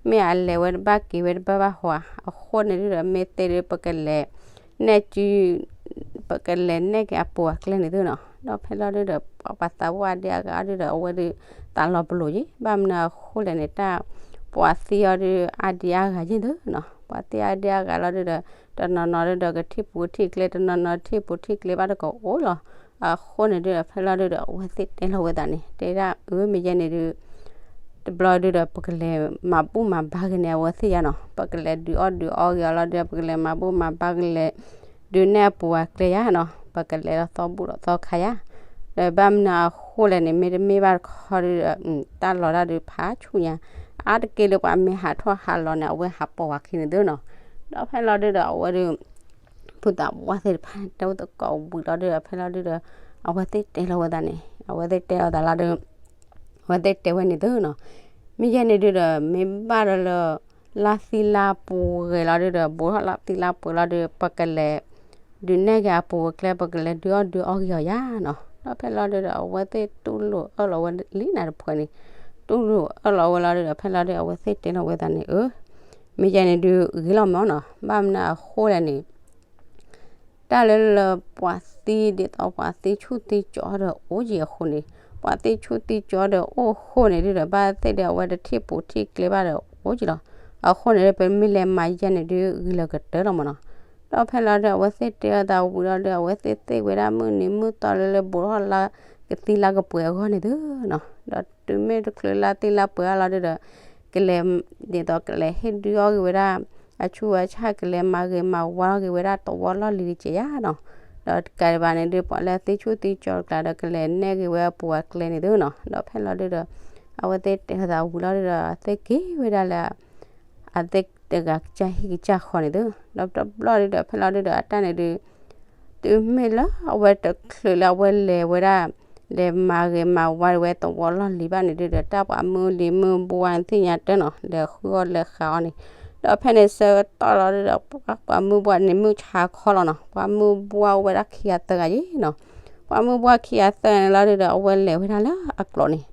မ့ၢ်အလဲၤဝဲတဘၣ်က့ၤဝဲတဘၣ်ဘၣ်ဟီဧါ, အဃိန့ၣ်ဒုဒီး မ့ၢ်သ့ၣ်ဒု ပကလဲၤ နဲၣ်စု ပကလဲၤနဲၣ်က့ၤအပူၤအကျဲန့ၣ်သုနီၤ. ဒီးဖဲလီၤဒုဒီး ပှၤသးပှၢ်အါဒံအါဂၤအီၤဒုဒီး အဝဲဒု သးလီၤပလိာ်ယံၤ, ဘၣ်မနုၤအဃိလဲၣ်န့ၣ် တၢ်ပှၤသံအီၤဒု အါဒံအါဂၤယံၤသုနီၤ. ပှၤသံအါဒံအါဂၤလီၤဒုဒီး တနီၤနီၤဒုဒီး ကထံၣ်ပူၤထံၣ်ကျဲ တနီၤနီၤထံၣ်ပူၤထံၣ်ကျဲဘၣ်တကအိၣ်လီၤ. အဃိန့ၣ်ဒုဒီး ဖဲလီၤဒုဒီး အဝဲသ့ၣ်တဲလီၤဝဲသးန့ၣ် တဲဒၣ်အၢ မ့ၢ်ယဲန့ၣ်ဒု တဘျီဒုဒီး ပကလဲၤမၤဘူၣ်မၤဘါက့ၤန့ၣ် အဝဲသ့ၣ်ယါနီၤ, ပကလဲၤဒုးအီၣ်ဒုးအီဂ့ၤအီၤလီၤဒု ပကလဲၤမၤဘူၣ်မၤဘါကလဲၤ ဒုးနဲၣ်အပူၤအကျဲယါနီၤ, ပကလဲၤလီၤသီဘူၣ်လီၤသီခါယါ. ဒီးဘၣ်မနုၤအဃိလဲၣ်န့ၣ် မ့တမ့ၢ်ဘၣ်တခီဒုဒီး တၢ်လီၤတၢ်ဒုးဖးဆူၣ်ညါ အါတက့ၢ်လၢပှၤမ့ၢ်ဟးထီၣ်ဟးလီၤန့ၣ် အဝဲဟးပိာ်ဝဲခံန့ၣ်သုနီၤ. ဒီးဖဲလီၤဒုဒီး အဝဲဒု ဖုသးပှၢ်သ့ၣ်တဖၣ်န့ၣ် တဲအိၣ်သကိးဝံၤလီၤဒုဒီး ဖဲလီၤဒုဒီး အဝဲသ့ၣ်တဲလီၤဝဲသးန့ၣ် အဝဲသ့ၣ်တဲလီၤသးလီၤဒု အဝဲသ့ၣ်တဲဝဲန့ၣ်သုနီၤ. မ့ၢ်ယဲန့ၣ်ဒုဒီး မ့ၢ်ဘၣ်ဒီးလၢ လါသံလါပှဲၤလီၤဒုဒီး ဘူးထီၣ်လါသံလါပှဲၤလီၤဒု ပကလဲၤ ဒုးနဲၣ်က့ၤအပူၤအကျဲ ပကလဲၤဒုးအီၣ်ဒုးအီဂ့ၤအီၤယါနီၤ. ဒီးဖဲလီၤဒုဒီး အဝဲသ့ၣ်တူၢ်လိာ်အၢၣ်လီၤဝဲလံနၤတဖုန့ၣ် တူၢ်လိာ်အၢၣ်လီၤဝဲလီၤဒုဒီး ဖဲလီၤဒု အဝဲသ့ၣ်တဲလီၤဝဲသးန့ၣ် အၢ မ့ၢ်ယဲန့ၣ်ဒု ဂ့ၤလီၤမ့ၢ်နီၤ. ဘၣ်မနုၤအဃိလဲၣ်န့ၣ် တၢ်လၢလၢပှၤသံဒ်သိး ပှၤသံဆူၣ်သံကၠီဒီးအိၣ်က့ၤအဃိန့ၣ်, ပှၤသံဆူၣ်သံကၠီဒီးအိၣ်အဃိန့ၣ်ဒုဒီး ဘၣ်သ့ၣ်ဒီးအဝဲတထံၣ်ပူၤထံၣ်ကျဲဘၣ်ဒီးအိၣ်က့ၤလီၤ. အဃိန့ၣ်ဒု ပမ့ၢ်လဲၤမၤယဲန့ၣ်ဒု ဂ့ၤလၢကတၢၢ်လီၤမ့ၢ်နီၤ. ဒီးဖဲလီၤဒု အဝဲသ့ၣ်တဲအသးဝံၤလီၤဒု အဝဲသ့ၣ်သ့ၣ်ဝဲဒၣ်မုၢ်နံၤမုၢ်သီလၢလၢဘူးထီၣ်လါကသံလါကပှဲၤအဂီၢ်န့ၣ်သုနီၤ. ဒီးတုၤမ့ၢ်တချုးလါသံလါပှဲၤအလီၤဒုဒီး ကလဲၤ ဒ်သိးကလဲၤဟ့ၣ်ဒုးအီၣ်ဂ့ၤဝဲဒၣ် အဆူၣ်အဆၣ် ကလဲၤမၤဂ့ၤမၤဝါဂ့ၤဝဲဒၣ်သဝီလီၢ်လံၤတက့ၢ်ယါနီၤ. ဒီးတကးဒံးဘၣ်န့ၣ်ဒု ပှၤလၢသံဆူၣ်သံကၠီတကျါဒီး ကလဲၤနဲၣ်ဂ့ၤဝဲအပူၤအကျဲန့ၣ်သုနီၤ. ဒီးဖဲလီၤဒုဒီး အဝဲသ့ၣ်တဲအသးဝံၤလီၤဒုဒီး သ့ၣ်က့ၤဝဲဒၣ်လၢ အသ့ၣ်တဂၤကစၢ်ဟံၣ်ကစၢ်ဃီန့ၣ်သု. ဒီးတဘျီဒုဒီး ဖဲလီၤဒုဒီး အတၢ်န့ၣ်ဒု တုၤမ့ၢ်လၢအဝဲတချုးလၢအဝဲလဲၤဝဲဒၣ် လဲၤမၤဂ့ၤမၤဝါဝဲသဝီလီၢ်လံၤဘၣ်န့ၣ်ဒုဒီး တၢ်ပှၤမုၢ်လံၤမုၢ်ဘှါန့ၣ်သ့ၣ်ညါတၢ်နီၤ လဲၤဃုအီၣ်လဲၤဃးအီၤန့ၣ်. ဒီးဖဲန့ၣ်ဆၢကတီၢ်လီၤဒုဒီး ပှၤမုၢ်ဘှါန့ၣ်မုၢ်ဆါခီလီၤနီၤ. ပှၤမုၢ်ဘှါအိၣ်ဝဲဒၣ်ခံဂၤသၢဂၤယံၤနီၤ. ပှၤမုၢ်ဘှါခံဂၤသၢဂၤန့ၣ်လီၤဒုဒီး အဝဲလဲၤဝဲဒၣ်လၢအကျိးန့ၣ်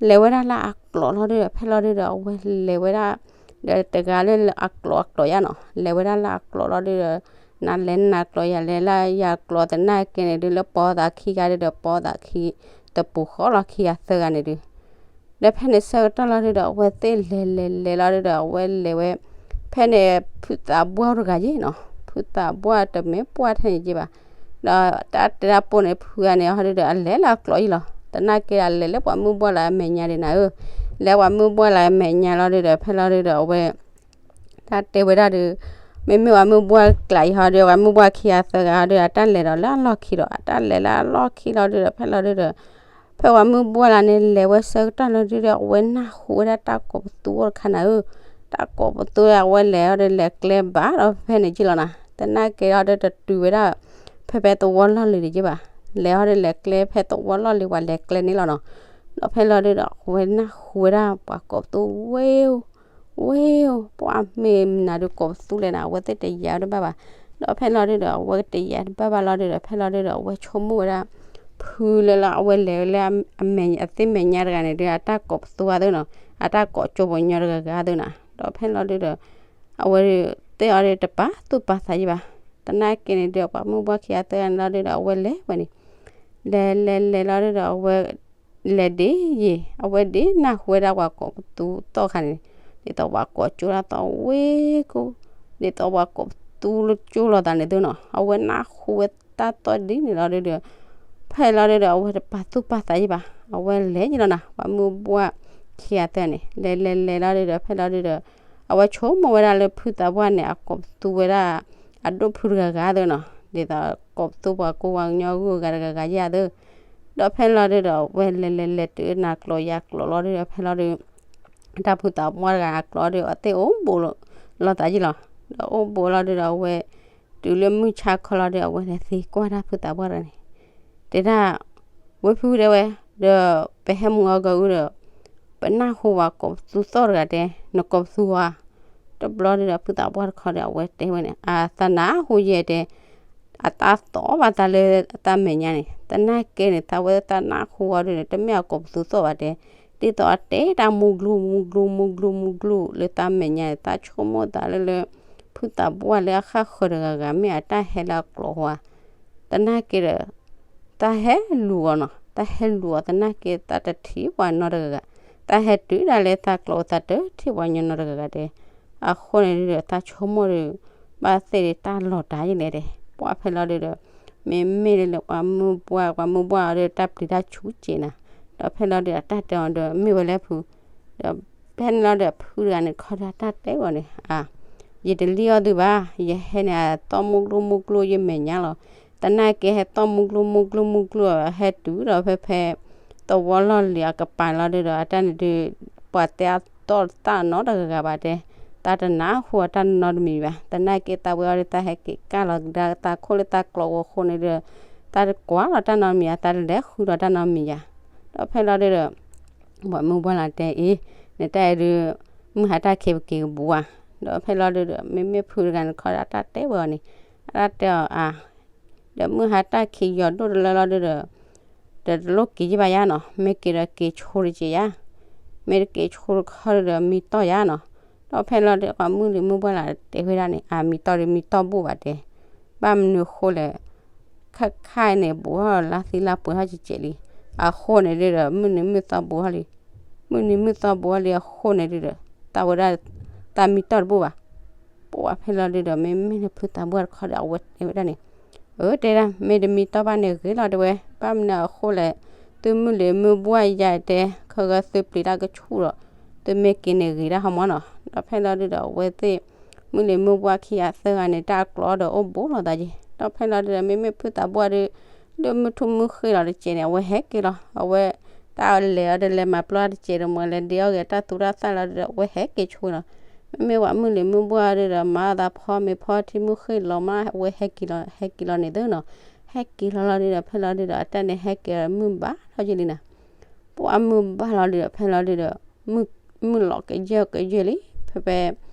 လဲၤဝဲဒၣ်လၢအကျိးလီၤဒုဒီး ဖဲလီၤဒုဒီး အဝဲလဲၤဝဲဒၣ် ဒီးတဂၤလၢအကျိးအကျိးယါနီၤ လဲၤဝဲဒၣ်လၢအကျိးလီၤဒုဒီး နၤလဲၤနၤကျိး ယၤလဲၤလၢယၤကျိး သနာ်က့န့ၣ်ဒု လၢပိာ်သးခံဂၤဒုဒီး ပိာ်သးခံတပူၤဃီလီၤ ခံဂၤသၢဂၤန့ၣ်ဒု. ဒီးဖဲန့ၣ်ဆၢကတီၢ်လီၤဒုဒီး အဝဲသ့ၣ်လဲၤလဲၤလဲၤလီၤဒုဒီး အဝဲလဲၤဝဲ ဖဲန့ၣ် ဖုသးပှၢ်တဂၤယ့ၣ်နီၤ ဖုသးပှၢ်တမ့ၢ်ပှၢ်ထဲန့ၣ်က့ဘၣ်. ဒီးတၢ်တဲတၢ်ပိၢ်န့ၣ် ဖုဂၤန့ၣ် ဟီဒုဒီး အလဲၤလၢအကျိးယ့ၣ်လီၤ. သနာ်က့အလဲၤလၢပှၤမုၢ်ပှၢ်လၢအမဲာ်ညါဒံးနၤဧၢ, လဲၤပှၤမုၢ်ပှၢ်လၢအမဲာ်ညါလီၤဒုဒီး ဖဲလီၤဒုဒီး အဝဲ တၢ်တဲဝဲဒၣ်ဒီး မ့မ့ၢ်ပှၤမုၢ်ဘှၢ်ကျးအံၤဟီဒီး ပှၤမုၢ်ဘှၢ်ခံဂၤသၢဂၤဟီဒီး အတၢ်လဲၤဒီးလၢအလီၢ်ခံဒီး အတၢ်လဲၤလၢအလီၢ်ခံလီၤဒုဒီး ဖဲလီၤဒုဒီး ဖဲပှၤမုၢ်ဘှၢ်လၢန့ၣ် လဲၤဝဲဆၢကတီၢ်လီၤဒုဒီး အဝဲနၢ်ဟူဝဲဒၣ်တၢ်ကိးပသူအိၣ်တခါနၤဧၢ, တၢ်ကိးပသူ အဝဲလဲၤအီၤဒီး လဲၤကျဲဘၣ်ဒီးဖဲန့ၣ်က့လီၤနၤ, တနာ်က့ဒီးတတုၤဝဲဒၣ် ဖဲဖဲသဝီလီၢ်လံၤတက့ဘၣ်, လဲၤအီၤဒီးလဲၤကျဲဖဲသဝီလီၢ်လံၤ ပှၤလဲၤကျဲန့ၣ်လီၤနီၤ, ဒီးဖဲလီၤဒုဒီး အဝဲနၢ်ဟူဝဲဒၣ်ပှၤကိးပသူဝဲ ဝဲ ပှၤမ့ၢ်မနုၤဒုး ကိးပသူလဲၣ်နၤ, အဝဲသ့ၣ်တယာ်တဘၣ်ဘၣ်, ဒီးဖဲလီၤဒုဒီး အဝဲတယာ်တဘၣ်ဘၣ်လီၤဒုဒီး ဖဲလီၤဒုဒီး အဝဲဆိကမိၣ်ဝဲဒၣ် ဖုလၢလၢအဝဲလဲၤလၢအမဲာ် အသ့ၣ်မဲာ်ညါတဂၤန့ၣ်ဒုး အတၢ်ကိးပသူအသိးနီၤ, အတၢ်ကိးကၠိပှၤညီတဂၤဂၤအသိးနၤ, ဒီးဖဲလီၤဒုဒီး အဝဲတဲအီၤဒီးတပာ်သူၣ်ပာ်သးယံၤဘၣ်, တနာ်က့န့ၣ်ဒုး ပှၤမုၢ်ဘှၢ်ခံဂၤသၢဂၤန့ၣ်လီၤဒုဒီး အဝဲလဲၤဝဲန့ၣ် လဲၤလဲၤလဲၤလီၤဒုဒီး အဝဲ လဲၤဒ်ယံၤ အဝဲဒ်နၢ်ဟူဝဲဒၣ်ပှၤကိးပသူသီၣ်ခါန့ၣ်, ဒ်သိးပှၤကိးကၠိတၢ်သီၣ်ဝ့ၢ်ကိၢ်, ဒ်သိးပှၤကိးပသူလၢကၠိလိာ်သးန့ၣ်သိးနီၤ, အဝဲနၢ်ဟူဝဲတၢ်သီၣ်ဒ်န့ၣ်လီၤဒုဒီး ဖဲလီၤဒုဒီး အဝဲတပာ်သူၣ်ပာ်သးယံၤဘၣ်, အဝဲလဲၤယံၤလီၤနၤ, ပှၤမုၢ်ဘှၢ်ခံဂၤသၢဂၤန့ၣ် လဲၤလဲၤလဲၤလီၤဒုဒီး ဖဲလီၤဒုဒီး အဝဲဆိကမိၣ်ဝဲဒၣ်လၢဖုသးပှၢ်န့ၣ် အကိးပသူဝဲဒၣ် အဒိၣ်ဖုတဂၤဂၤသိးနီၤ, ဒ်သိးကိးပသူပှၤကိးပှၤကညီဂုၤဂၤတဂၤဂၤယၤသိး, ဒီးဖဲလီၤဒုဒီး အဝဲလဲၤလဲၤလဲၤတုၤနၤကျိာ်ယၤကျိာ်လီၤဒုဒီး ဖဲလီၤဒု တၢ်ဖုသးပှၢ်တဂၤအကျိာ်ဒု အသ့ၣ်အိၣ်ဘူးလိာ်သးယံၤလီၤ, ဒီးအိၣ်ဘူးလီၤဒုဒီး အဝဲ တုၤလၢမုၢ်ဆါခီလီၤဒု အဝဲလဲၤသံကွၢ်တၢ်ဖုသးပှၢ်တဂၤန့ၣ် တဲဒၣ် ဝဲဖုတဲဝဲ, ဒီးပဟဲမုၢ်ဂီၤကဂုဒီး ပနၢ်ဟူဝဲကိးပသူသီၣ်တဂၤတဲ နကိးပသူဧါ, တဘျီဒုဒီး ဖုသးပှၢ်တခီဒီး အဝဲတဲဝဲန့ၣ် အသးနၢ်ဟူယဲၢ်တဲ အတၢ်သီၣ်ဘၣ်သးလၢအတၢ်မဲာ်ညါန့ၣ် တနာ်က့န့ၣ် သးဝဲတၢ်နၢ်ဟူအီၤဒုန့ၣ် တမ့ၢ်အကိးပသူသီၣ်ဘၣ်တဲ, ဒ်သိးအတဲတၢ်မူကျူမူကျူမူကျူမူကျူလၢတၢ်မဲာ်ညါန့ၣ် သးဆိကမိၣ်သးလၢလၢ ဖုသးပှၢ်လၢအဃၣ်ဃၢၤတဂၤဂၤ မ့ၢ်အတၢ်ဟဲလၢအကျိာ်ဝါ တနာ်က့ဒီး တၢ်ဟဲလူၤအီၤနီၤ, တၢ်ဟဲလူၤအီၤ တနာ်က့ တၢ်တထံၣ်ပှၤနီတဂၤဂၤ, တၢ်ဟဲတုၤဒၣ်လဲာ်သးကျိာ် သးတထံၣ်ပှၤညီနီတဂၤဂၤတဲ, အဃိန့ၣ်ဒုဒီး သးဆိကမိၣ်ဒီး ဘၣ်သ့ၣ်ဒီးတၢ်လီၤတၢ်ယံၤလဲၣ်တဲ, ပှၤဖဲလီၤဒုဒီး မ့မ့ၢ်လၢပှၤမုၢ်ဘှၢ် ပှၤမုၢ်ဘှၢ်အီၤဒီး တၢ်ပျံၤတၢ်ဆူးကဲးနၤ, ဒီးဖဲလီၤဒုဒီး အတၢ်တဲအီၤဒီး မ့ၢ်ဝဲလၢဖု ဒီးဖဲန့ၣ်လီၤဒီး ဖုတဂၤန့ၣ်ခီဒီး အတၢ်တဲဝဲန့ၣ် အါ ယတလံၣ်အီၣ်သုဘၣ်, ယဟဲန့ၣ် အသီၣ်မူကျိၣ်မူကျိၣ်ယမဲာ်ညါလီၤ, တနာ်က့ဟဲသီၣ်မူကျိၣ်မူကျိၣ်မူကျိၣ် ဟဲတုၤဒီးဖဲဖဲ သဝီလီၢ်လံၤအကပၤလီၤဒုဒီး အတၢ်န့ၣ်ဒုး ပှၤတဲအသီၣ်တၢ်နီတဂၤဂၤဘၣ်တဲ, တၢ်တနၢ်ဟူအတၢ်နီတမံၤဘၣ်, တနာ်က့သးဝဲအီၤဒီး တၢ်ဟဲက့ၤကၢ်လီၤကဒါသးခိၣ်လၢသးကျိာ်ဝဲအဃိန့ၣ်ဒီး တၢ်တကွၢ်လီၤတၢ်နီတမံၤယါ, တၢ်တလဲၤဃုဒီးတၢ်နီတမံၤယါ, ဒီးဖဲလီၤဒုဒီး ပှၤမုၢ်ဘှၢ်လီၤတဲအံၤ, နတၢ်အဲၣ်ဒုး မုၢ်ဟါတၢ်ခံးပက့ၤကဘူးဧါ, ဒီးဖဲလီၤဒုဒီး မ့မ့ၢ်ဖုတဂၤန့ၣ်ခီဒီး အတၢ်တဲဝဲအီၤန့ၣ်, အတၢ်တဲအီၤအါ, ဒီးမုၢ်ဟါတၢ်ခံးယီၤဒိၣ်တလၢလီၤဒုဒီး ဒီးတလိၣ်က့ၤယံၢ်ဘၣ်ယါနီၤ, မ့ၢ်က့ၤဒီးက့ၤဆိတက့ၢ်ယါ, မ့ၢ်တက့ၤဆိတခီဒုဒီး မံတီၢ်ယါနီၤ, ဒီးဖဲလီၤဒုဒီး ပှၤမုၢ်လံၤမုၢ်ဘှၢ်လီၤတဲဝဲဒၣ်န့ၣ် အါ မံတီၢ်ဒုးမံတီၢ်ဘူးဘၣ်တဲ, ဘၣ်မနုၤအဃိလဲၣ် ခါခါအံၤန့ၣ် ဘူးထီၣ်လါသံလါပှဲၤထီၣ်ကကဲးလံ, အဃိန့ၣ်ဒုဒီး မုၢ်နံၤမုၢ်သီဘူးထီၣ်လံ, မုၢ်နံၤမုၢ်သီဘူးထီၣ်လံအဃိန့ၣ်ဒုဒီး တၢ်ဝဲဒၣ် တၢ်မံတီၢ်တဘူးဘၣ်, ပဝဲဖဲလီၤဒုဒီး မ့မ့ၢ်လၢဖုသးပှၢ်တခီဒီး အဝဲတဲဝဲဒၣ်န့ၣ်, အၢ တဲဒၣ် မ့ၢ်တမံတီၢ်ဘၣ်န့ၣ်ဂ့ၤလီၤတဲဝဲ, ဘၣ်မနုၤအဃိလဲၣ်, သုမုၢ်လံၤမုၢ်ဘှၢ်ယါတဲ, ခီဂာ်သုပျံၤတၢ်ကဆူၣ်ဒီး သုမ့ၢ်က့ၤန့ၣ်ဂ့ၤဒၣ်ဟီမီနီၤ, ဒီးဖဲလီၤဒုဒီး အဝဲသ့ၣ် မုၢ်လံၤမုၢ်ဘှၢ်ခံဂၤသၢဂၤန့ၣ် တၢ်ကျိာ်ဒီးအိၣ်ဘူးလိာ်သးက့ၤ, ဒီးဖဲလီၤဒုဒီး မ့မ့ၢ်ဖုသးပှၢ်ဒု ဒုးမုၢ်ထူၣ်မုၢ်ဃ့လီၤတကဲးန့ၣ် အဝဲဟဲက့ၤလီၤ, အဝဲ တၢ်လဲၤအီၤဒီးလဲၤမၤပျီတကဲးဒီး မ့ၢ်လဲၤဒ့အီၣ်ဂ့ၤတၢ်သူတၢ်သၣ်လီၤဒုဒီး အဝဲဟဲက့ၤဆိလီၤ, မ့မ့ၢ်ပှၤမုၢ်လံၤမုၢ်ဘှၢ်ဒုဒီး မၤအီၣ်သးဖီမ့ၤဖီထံမုၢ်ဃ့လီၤမး အဝဲဟဲက့ၤလီၤ ဟဲက့ၤလီၤန့ၣ်သုနီၤ, ဟဲက့ၤလီၤလီၤဒုဒီး ဖဲလီၤဒုဒီး အတၢ်န့ၣ်ဟဲက့ၤမုၢ်ဘၣ်ထီၣ်ယံာ်လံနီၤ ပှၤမုၢ်ဘၣ်လီၤဒုဒီး ဖဲလီၤဒုဒီး မုၢ်လီၤကယၢၢ်ကယၢၢ်လံ, ဖဲဖဲ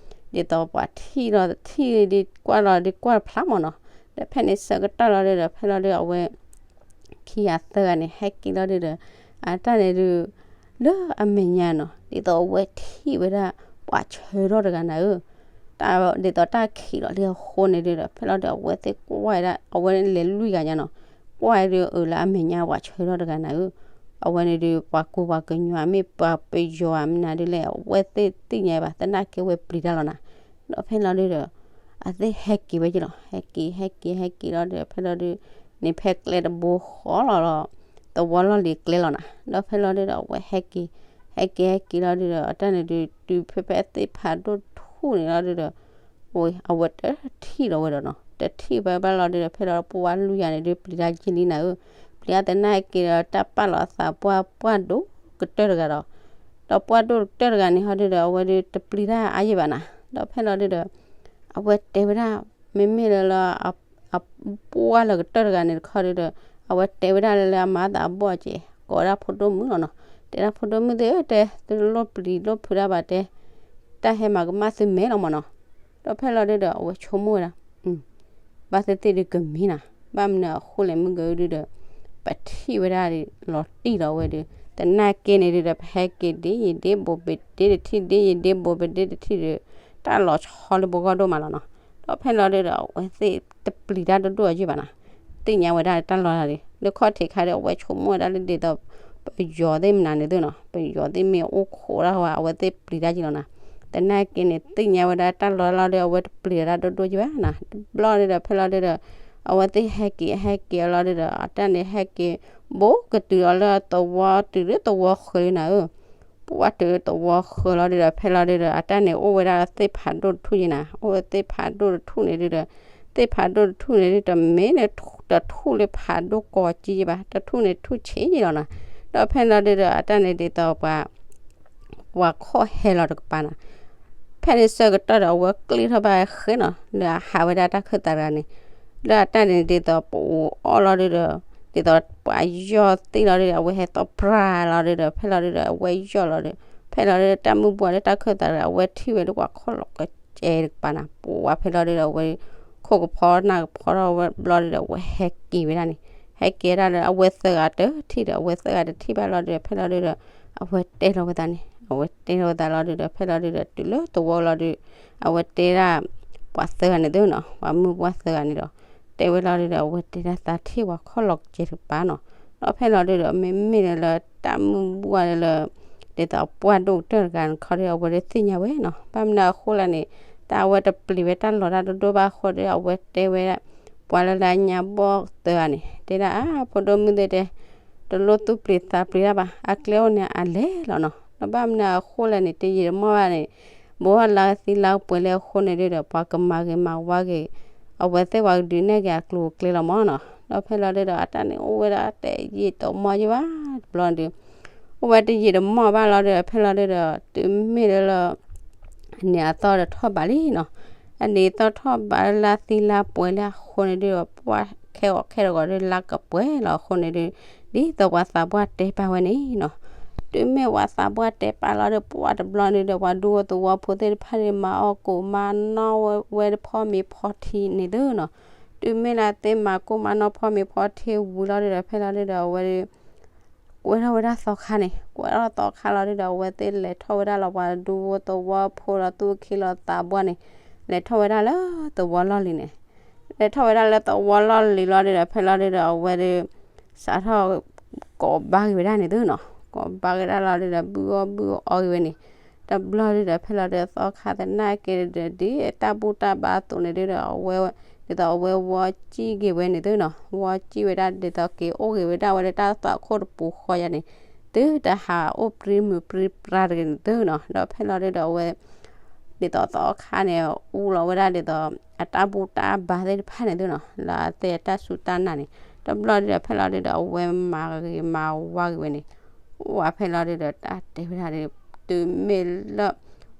ဒ်သိးပှၤထံၣ်လီၤထံၣ်ဒ်ကွၢ်လီၤဒ်ကွၢ်တဖျါမးနီၤ, ဒီးဖဲန့ၣ်ဆၢကတီၢ်လီၤဒုဒီး ဖဲလီၤဒုဒီး အဝဲ ခံဂၤသၢဂၤန့ၣ် ဟဲက့ၤလီၤဒုဒီး အတၢ်န့ၣ်ဒု လၢအမဲာ်ညါနီၤ ဒ်သိးအဝဲထံၣ်ဝဲဒၣ် ပှၤဆၢထီၣ်တဂၤနၤဧၢ, ဒ်သိးတၢ်ခံးလီၤလံအဃိန့ၣ်ဒုဒီး ဖဲလီၤဒုဒီး အဝဲသ့ၣ်ကွၢ်ဝဲဒၣ် အဝဲန့ၣ်လဲၤလွံၢ်ဂၤညါနီၤ, ကွၢ်ဒုအၢလၢအမဲာ်ညါပှၤဆၢထီၣ်တဂၤနၤဧၢ, အဝဲန့ၣ်ဒု ပှၤကူပှၤကညီ မ့ၢ်ပှၤပယီၤဧါ မနုၤဒုလဲၣ် အဝဲသ့ၣ်သ့ၣ်ညါဘၣ် သနာ်က့ဝဲပျံၤတၢ်လီၤနၤ, ဒီးဖဲလီၤဒုဒီး အသ့ၣ်ဟဲက့ၤဝဲက့ၤလီၤ ဟဲက့ၤ ဟဲက့ၤ ဟဲက့ၤလီၤဒုဒီး ဖဲလီၤဒု န့ၣ်ဖဲကျဲတဘိဃီလီၤဒီး သဝီလီၢ်လံၤကျဲလီၤနၤ, ဒီးဖဲလီၤဒုဒီး အဝဲဟဲက့ၤ ဟဲက့ၤ ဟဲက့ၤလီၤဒုဒီး အတၢ်န့ၣ်ဒု တုၤဖဲဖဲအသ့ၣ်ဖးဒိၣ်ထူၣ်န့ၣ်လီၤဒုဒီး အဝဲတထံၣ်လီၤဝဲဒီးနီၤ, တထံၣ်ဘၣ်ဘၣ်လီၤဒုဒီး ဖဲလီၤပှၢ်လွံၢ်ယၤန့ၣ်ဒုး ပျံၤတၢ်ကံၣ်လံနၤဧၢ, ပျံၤတၢ်သနာ်က့ဒီး တၢ်ပာ်လီၤအသးပှၢ်ပှၢ်ဒိၣ်ကတၢၢ်တဂၤဒီး, ဒီးပှၢ်ဒိၣ်ကတၢၢ်တဂၤန့ၣ်ဟီဒုဒီး အဝဲဒုးတပျံၤတၢ်အါယံာ်ဘၣ်နၤ, ဒီးဖဲလီၤဒုဒီး အဝဲတဲဝဲဒၣ် မ့မ့ၢ်လၢလၢ အပှၢ်လၢကတၢၢ်တဂၤန့ၣ်တခီဒုဒီး အဝဲတဲဝဲဒၣ်လၢလၢအမၤသးအဘီၣ်က့ၤ ကိးဝဲဒၣ်ဖိဒိၣ်မုၣ်လီၤနီၤ, တဲဒၣ်ဖိဒိၣ်မုၣ်သ့ၣ်ဧၢ တဲ တလိၣ်ပျံၤလိၣ်ဖုးတၢ်ဘၣ်တဲ, တၢ်ဟဲမၤကမၣ်သုမဲာ်လီၤမးနီၤ, ဒီးဖဲလီၤဒုဒီး အဝဲဆိကမိၣ်ဝဲဒၣ် ဘၣ်သ့ၣ်သ့ၣ်ဒုးကမ့ၢ်နၤ, ဘၣ်မနုၤအဃိလဲၣ်မုၢ်ကဒုဒီး ပထံၣ်ဝဲဒၣ်လီၤတံၢ်လီၤဝဲဒုး, သနာ်က့န့ၣ်ဒုဒီး ပဟဲက့ၤဒ်ယဒ့ဘိးပဒ့တထံၣ် ဒ်ယဒ့ဘိးပဒ့တထံၣ်ဒီး တၢ်လီၤဆီလၢပဂီၢ်ဒိၣ်မးလီၤနီၤ, ဒီးဖဲလီၤဒုဒီး အဝဲသ့ၣ်တပျံၤတၢ်ဒိၣ်ဒိၣ်အယံာ်ဘၣ်နၤ, သ့ၣ်ညါဝဲဒၣ်တၢ်လီၤတၢ်ဒီး လၢခီၣ်ထံးခါဒီး အဝဲဆိကမိၣ်ဝဲဒၣ်လၢဒ်သိး ပယီၤသ့ၣ်မနုၤန့ၣ်သုနီၤ, ပယီၤသ့ၣ်မ့ၢ်အိၣ်ခိးဒၣ်ဝဲ အဝဲသ့ၣ်ပျံၤတၢ်ကံၣ်လီၤနၤ, သနာ်က့န့ၣ် သ့ၣ်ညါဝဲဒၣ်တၢ်လီၤလီၤဒီး အဝဲတပျံၤတၢ်ဒိၣ်ဒိၣ်ယံာ်ဘၣ်နၤ, တဘျီန့ၣ်ဒီး ဖဲလီၤဒုဒီး အဝဲသ့ၣ်ဟဲက့ၤဟဲက့ၤအလီၤဒုဒီး အတၢ်န့ၣ်ဟဲက့ၤ ဘူးကတုၤအီၤလၢသဝီတုၤလၢသဝီဃၢၤလံနၤဧၢ, ပှၢ်တုၤလၢသဝီဃၢၤလီၤဒုဒီး ဖဲလီၤဒုဒီး အတၢ်န့ၣ်အိၣ်ဝဲဒၣ်သ့ၣ်ဖးဒိၣ်တထူၣ်ယံာ်နၤ, အိၣ်ဝဲသ့ၣ်ဖးဒိၣ်တထူၣ်န့ၣ်ဒုဒီး သ့ၣ်ဖးဒိၣ်တထူၣ်န့ၣ်ဒု တမ့ၢ်တထူၣ်လၢဖးဒိၣ်ကီၤကံယံာ်ဘၣ်, တထူၣ်န့ၣ်ထူၣ်ဆံးယံာ်လီၤနၤ, ဒီးဖဲလီၤဒုဒီး အတၢ်န့ၣ်ဒ်သိးပှၤ ပှၤခီၣ်ဟဲလီၤတကပၤနၤ, ဖဲန့ၣ်ဆၢကတီၢ်ဒီး အဝဲကျ့ထီၣ်ဘၣ်ဃဲနီၤ လၢအဟးဝဲဒၣ်တၢ်ခၢၣ်သးတဂၤန့ၣ်, လၢအတၢ်န့ၣ်ဒ်သိးပအိၣ်အီၣ်လီၤဒုဒီး ဒ်သိးပှၤယီၢ်သ့ၣ်လီၤဒုဒီး အဝဲဟဲသီၣ်ပြၤလီၤဒုဒီး ဖဲလီၤဒုဒီး အဝဲယီၢ်လီၤဒီး ဖဲလီၤဒုဒီး တၢ်မုၢ်ပှၢ်လၢတၢ်ခၢၣ်သးတဂၤ အဝဲထံၣ်ဝဲလၢပှၤခီၣ်လီၤကစဲးတကပၤနၤ, ပဝဲဖဲလီၤဒုဒီး အဝဲ ခိၣ်ကဖီနၢ်ကဖီထီၣ်ဝဲဘျီဒုဒီး အဝဲဟဲက့ၤဝဲဒၣ်န့ၣ်, ဟဲက့ၤဝဲဒၣ်ဒီး အဝဲသၢဂၤတထံၣ်ဒီး အဝဲသၢဂၤတထံၣ်ဘၣ်လီၤဒုဒီး ဖဲလီၤဒုဒီး အဝဲတဲလီၤဝဲသးန့ၣ်, အဝဲတဲလီၤဝဲသးလီၤဒုဒီး ဖဲလီၤဒုဒီး တုၤလၢသဝီလီၤဒု အဝဲတဲဒၣ် ပှၤသၢဂၤန့ၣ်သုနီၤ, ပှၤမုၢ်ပှၢ်သၢဂၤန့ၣ်ဒီး တဲဝဲလီၤဒုဒီး အဝဲတဲဒၣ်သးထံၣ်ပှၤခီၣ်လီၤကစဲးတကပၤနီၤ, ဒီးဖဲလီၤဒုဒီး မ့မ့ၢ်လၢတၢ်မုၢ်ပှၢ်လၢ ဒ်သိးပှၢ်ဒိၣ်ကတၢၢ်တဂၤန့ၣ်ခီဒီး အဝဲဒၣ်သ့ၣ်ညါဝဲနီၤ, ဘၣ်မနုၤအဃိလဲၣ်န့ၣ် တၢ်အဝဲတပျံၤဝဲတၢ်လီၤတၢ်ဒိၣ်ဒိၣ်ဘၣ်အဃိဒီး အဝဲတဲဝဲ ပှၤလၢလၢညါဘီၣ်သၢဂၤန့ၣ် တဲဒၣ်အါ ဖိဒိၣ်မုၣ်သ့ၣ်တဲ တလိၣ်သူၣ်ပျံၤသးပျံၤတၢ်ဘၣ်, အကျဲအိၣ်န့ၣ်အလဲၤလီၤနီၤ, ဒီးဘၣ်မနုၤအဃိလဲၣ်န့ၣ် တယံာ်တမီၢ်ဘၣ်န့ၣ် ဘိးလၢသံလၢပှဲၤလၢအဃိန့ၣ်ဒုဒီး ပှၤကမၤဂ့ၤမၤဝါဂ့ၤ အဝဲသ့ၣ်ပှၤကဒုးနဲၣ်က့ၤအကျိၤအကျဲလီၤမးနီၤ, ဒီးဖဲလီၤဒုဒီး အတၢ်န့ၣ်အိၣ်ဝဲဒၣ်တယံာ်တမီၢ်ယံာ်ဘၣ်တဘျီန့ၣ်ဒု အိၣ်ဝဲတယံာ်တမီၢ်ဘၣ်လီၤဒီး ဖဲလီၤဒုဒီး တုၤမ့ၢ်လၢလၢ အနံၤအသီတထီၣ်ဘးလံနီၤ, အနံၤအသီထီၣ်ဘးလၢသံလၢပှဲၤလၢအဃိန့ၣ်ဒုဒီး ပှၢ်ခဲအီၤခဲတဂီၤဒုလါကပှဲၤလီၤအဃိန့ၣ်ဒု ဒ်သိးပှၤသးပှၢ်တဲပာ်ဝဲန့ၣ်နီၤ, တုၤမ့ၢ်ပှၤသးပှၢ်တဲပာ်လီၤဒီး ပှၢ်တဘျီန့ၣ်ဒီး ပှၤဒူဖိသဝီဖိသ့ၣ်တဖၣ်န့ၣ် မၤအီၣ်ကိၣ်မၤနီၣ်ဝဲဒၣ်ဖီမ့ၤဖီထံန့ၣ်သုနီၤ, တုၤမ့ၢ်လၢသ့ၣ်မၤကိၣ်မၤနီၣ်ဖီမ့ၤဖီထံဝံၤလီၤဒုဒီး ဖဲလီၤဒုဒီး အဝဲဒု ကွဲထီၣ်ဝဲဒၣ်သီခါန့ၣ် ကွဲထီၣ်သီခါလီၤဒုဒီး အဝဲသ့ၣ်လဲၤထီၣ်ဝဲဒၣ်လီၤ ပှၤဒူဖိသဝီဖိဒီးသူၣ်က့လီၤသးပှၢ်န့ၣ် လဲၤထီၣ်ဝဲဒၣ်လၢသဝီလီၢ်လံၤန့ၣ်, လဲၤထီၣ်ဝဲဒၣ်လၢသဝီလီၢ်လံၤလီၤဒုဒီး ဖဲလီၤဒုဒီး အဝဲဒု စးထီၣ် ကိးဘါက့ၤဝဲဒၣ်န့ၣ်သုနီၤ, ကိးဘါက့ၤဒၣ်လီၤဒုဒီး ဘုၣ်အီၣ်ဘုၣ်အီက့ၤဝဲန့ၣ်, တဘျီဒုဒီး ဖဲလီၤဒုဒီး သီခါသနာ်က့ဒုဒီး ဒ်တၢ်ဘူၣ်တၢ်ဘါအသိးန့ၣ်ဒုဒီး အဝဲ ဒ်သိးအဝဲဝီစံၣ်က့ၤဝဲန့ၣ်သုနီၤ, ဝီစံၣ်ဝဲဒၣ်ဒ်သိးက့ၤအိၣ်ဂ့ၤဝဲဒၣ်ဝဲလၢတၢ်သွၣ်ခိၣ်တပူၤဃီယၤန့ၣ်, တုၤတဟးအိၣ်ပြံမုာ်ပြံပြါတဂ့ၤန့ၣ်သုနီၤ, ဒီးဖဲလီၤဒုဒီးအဝဲ ဒ်သိးသီခါန့ၣ် အူလီၤဝဲဒၣ်ဒ်သိး အတၢ်ဘူၣ်တၢ်ဘါသ့ၣ်တဖၣ်န့ၣ်သုနီၤ, လၢအသ့ၣ်အတၢ်စူၢ်တၢ်နာ်န့ၣ်, တဘျီဒုဒီးဖဲလီၤဒုဒီး အဝဲမၤဂ့ၤမၤဝါဂ့ၤဝဲန့ၣ်, ဝဲဖဲလီၤဒုဒီး တၢ်တဲဝဲဒၣ်ဒု တုၤမ့ၢ်လၢ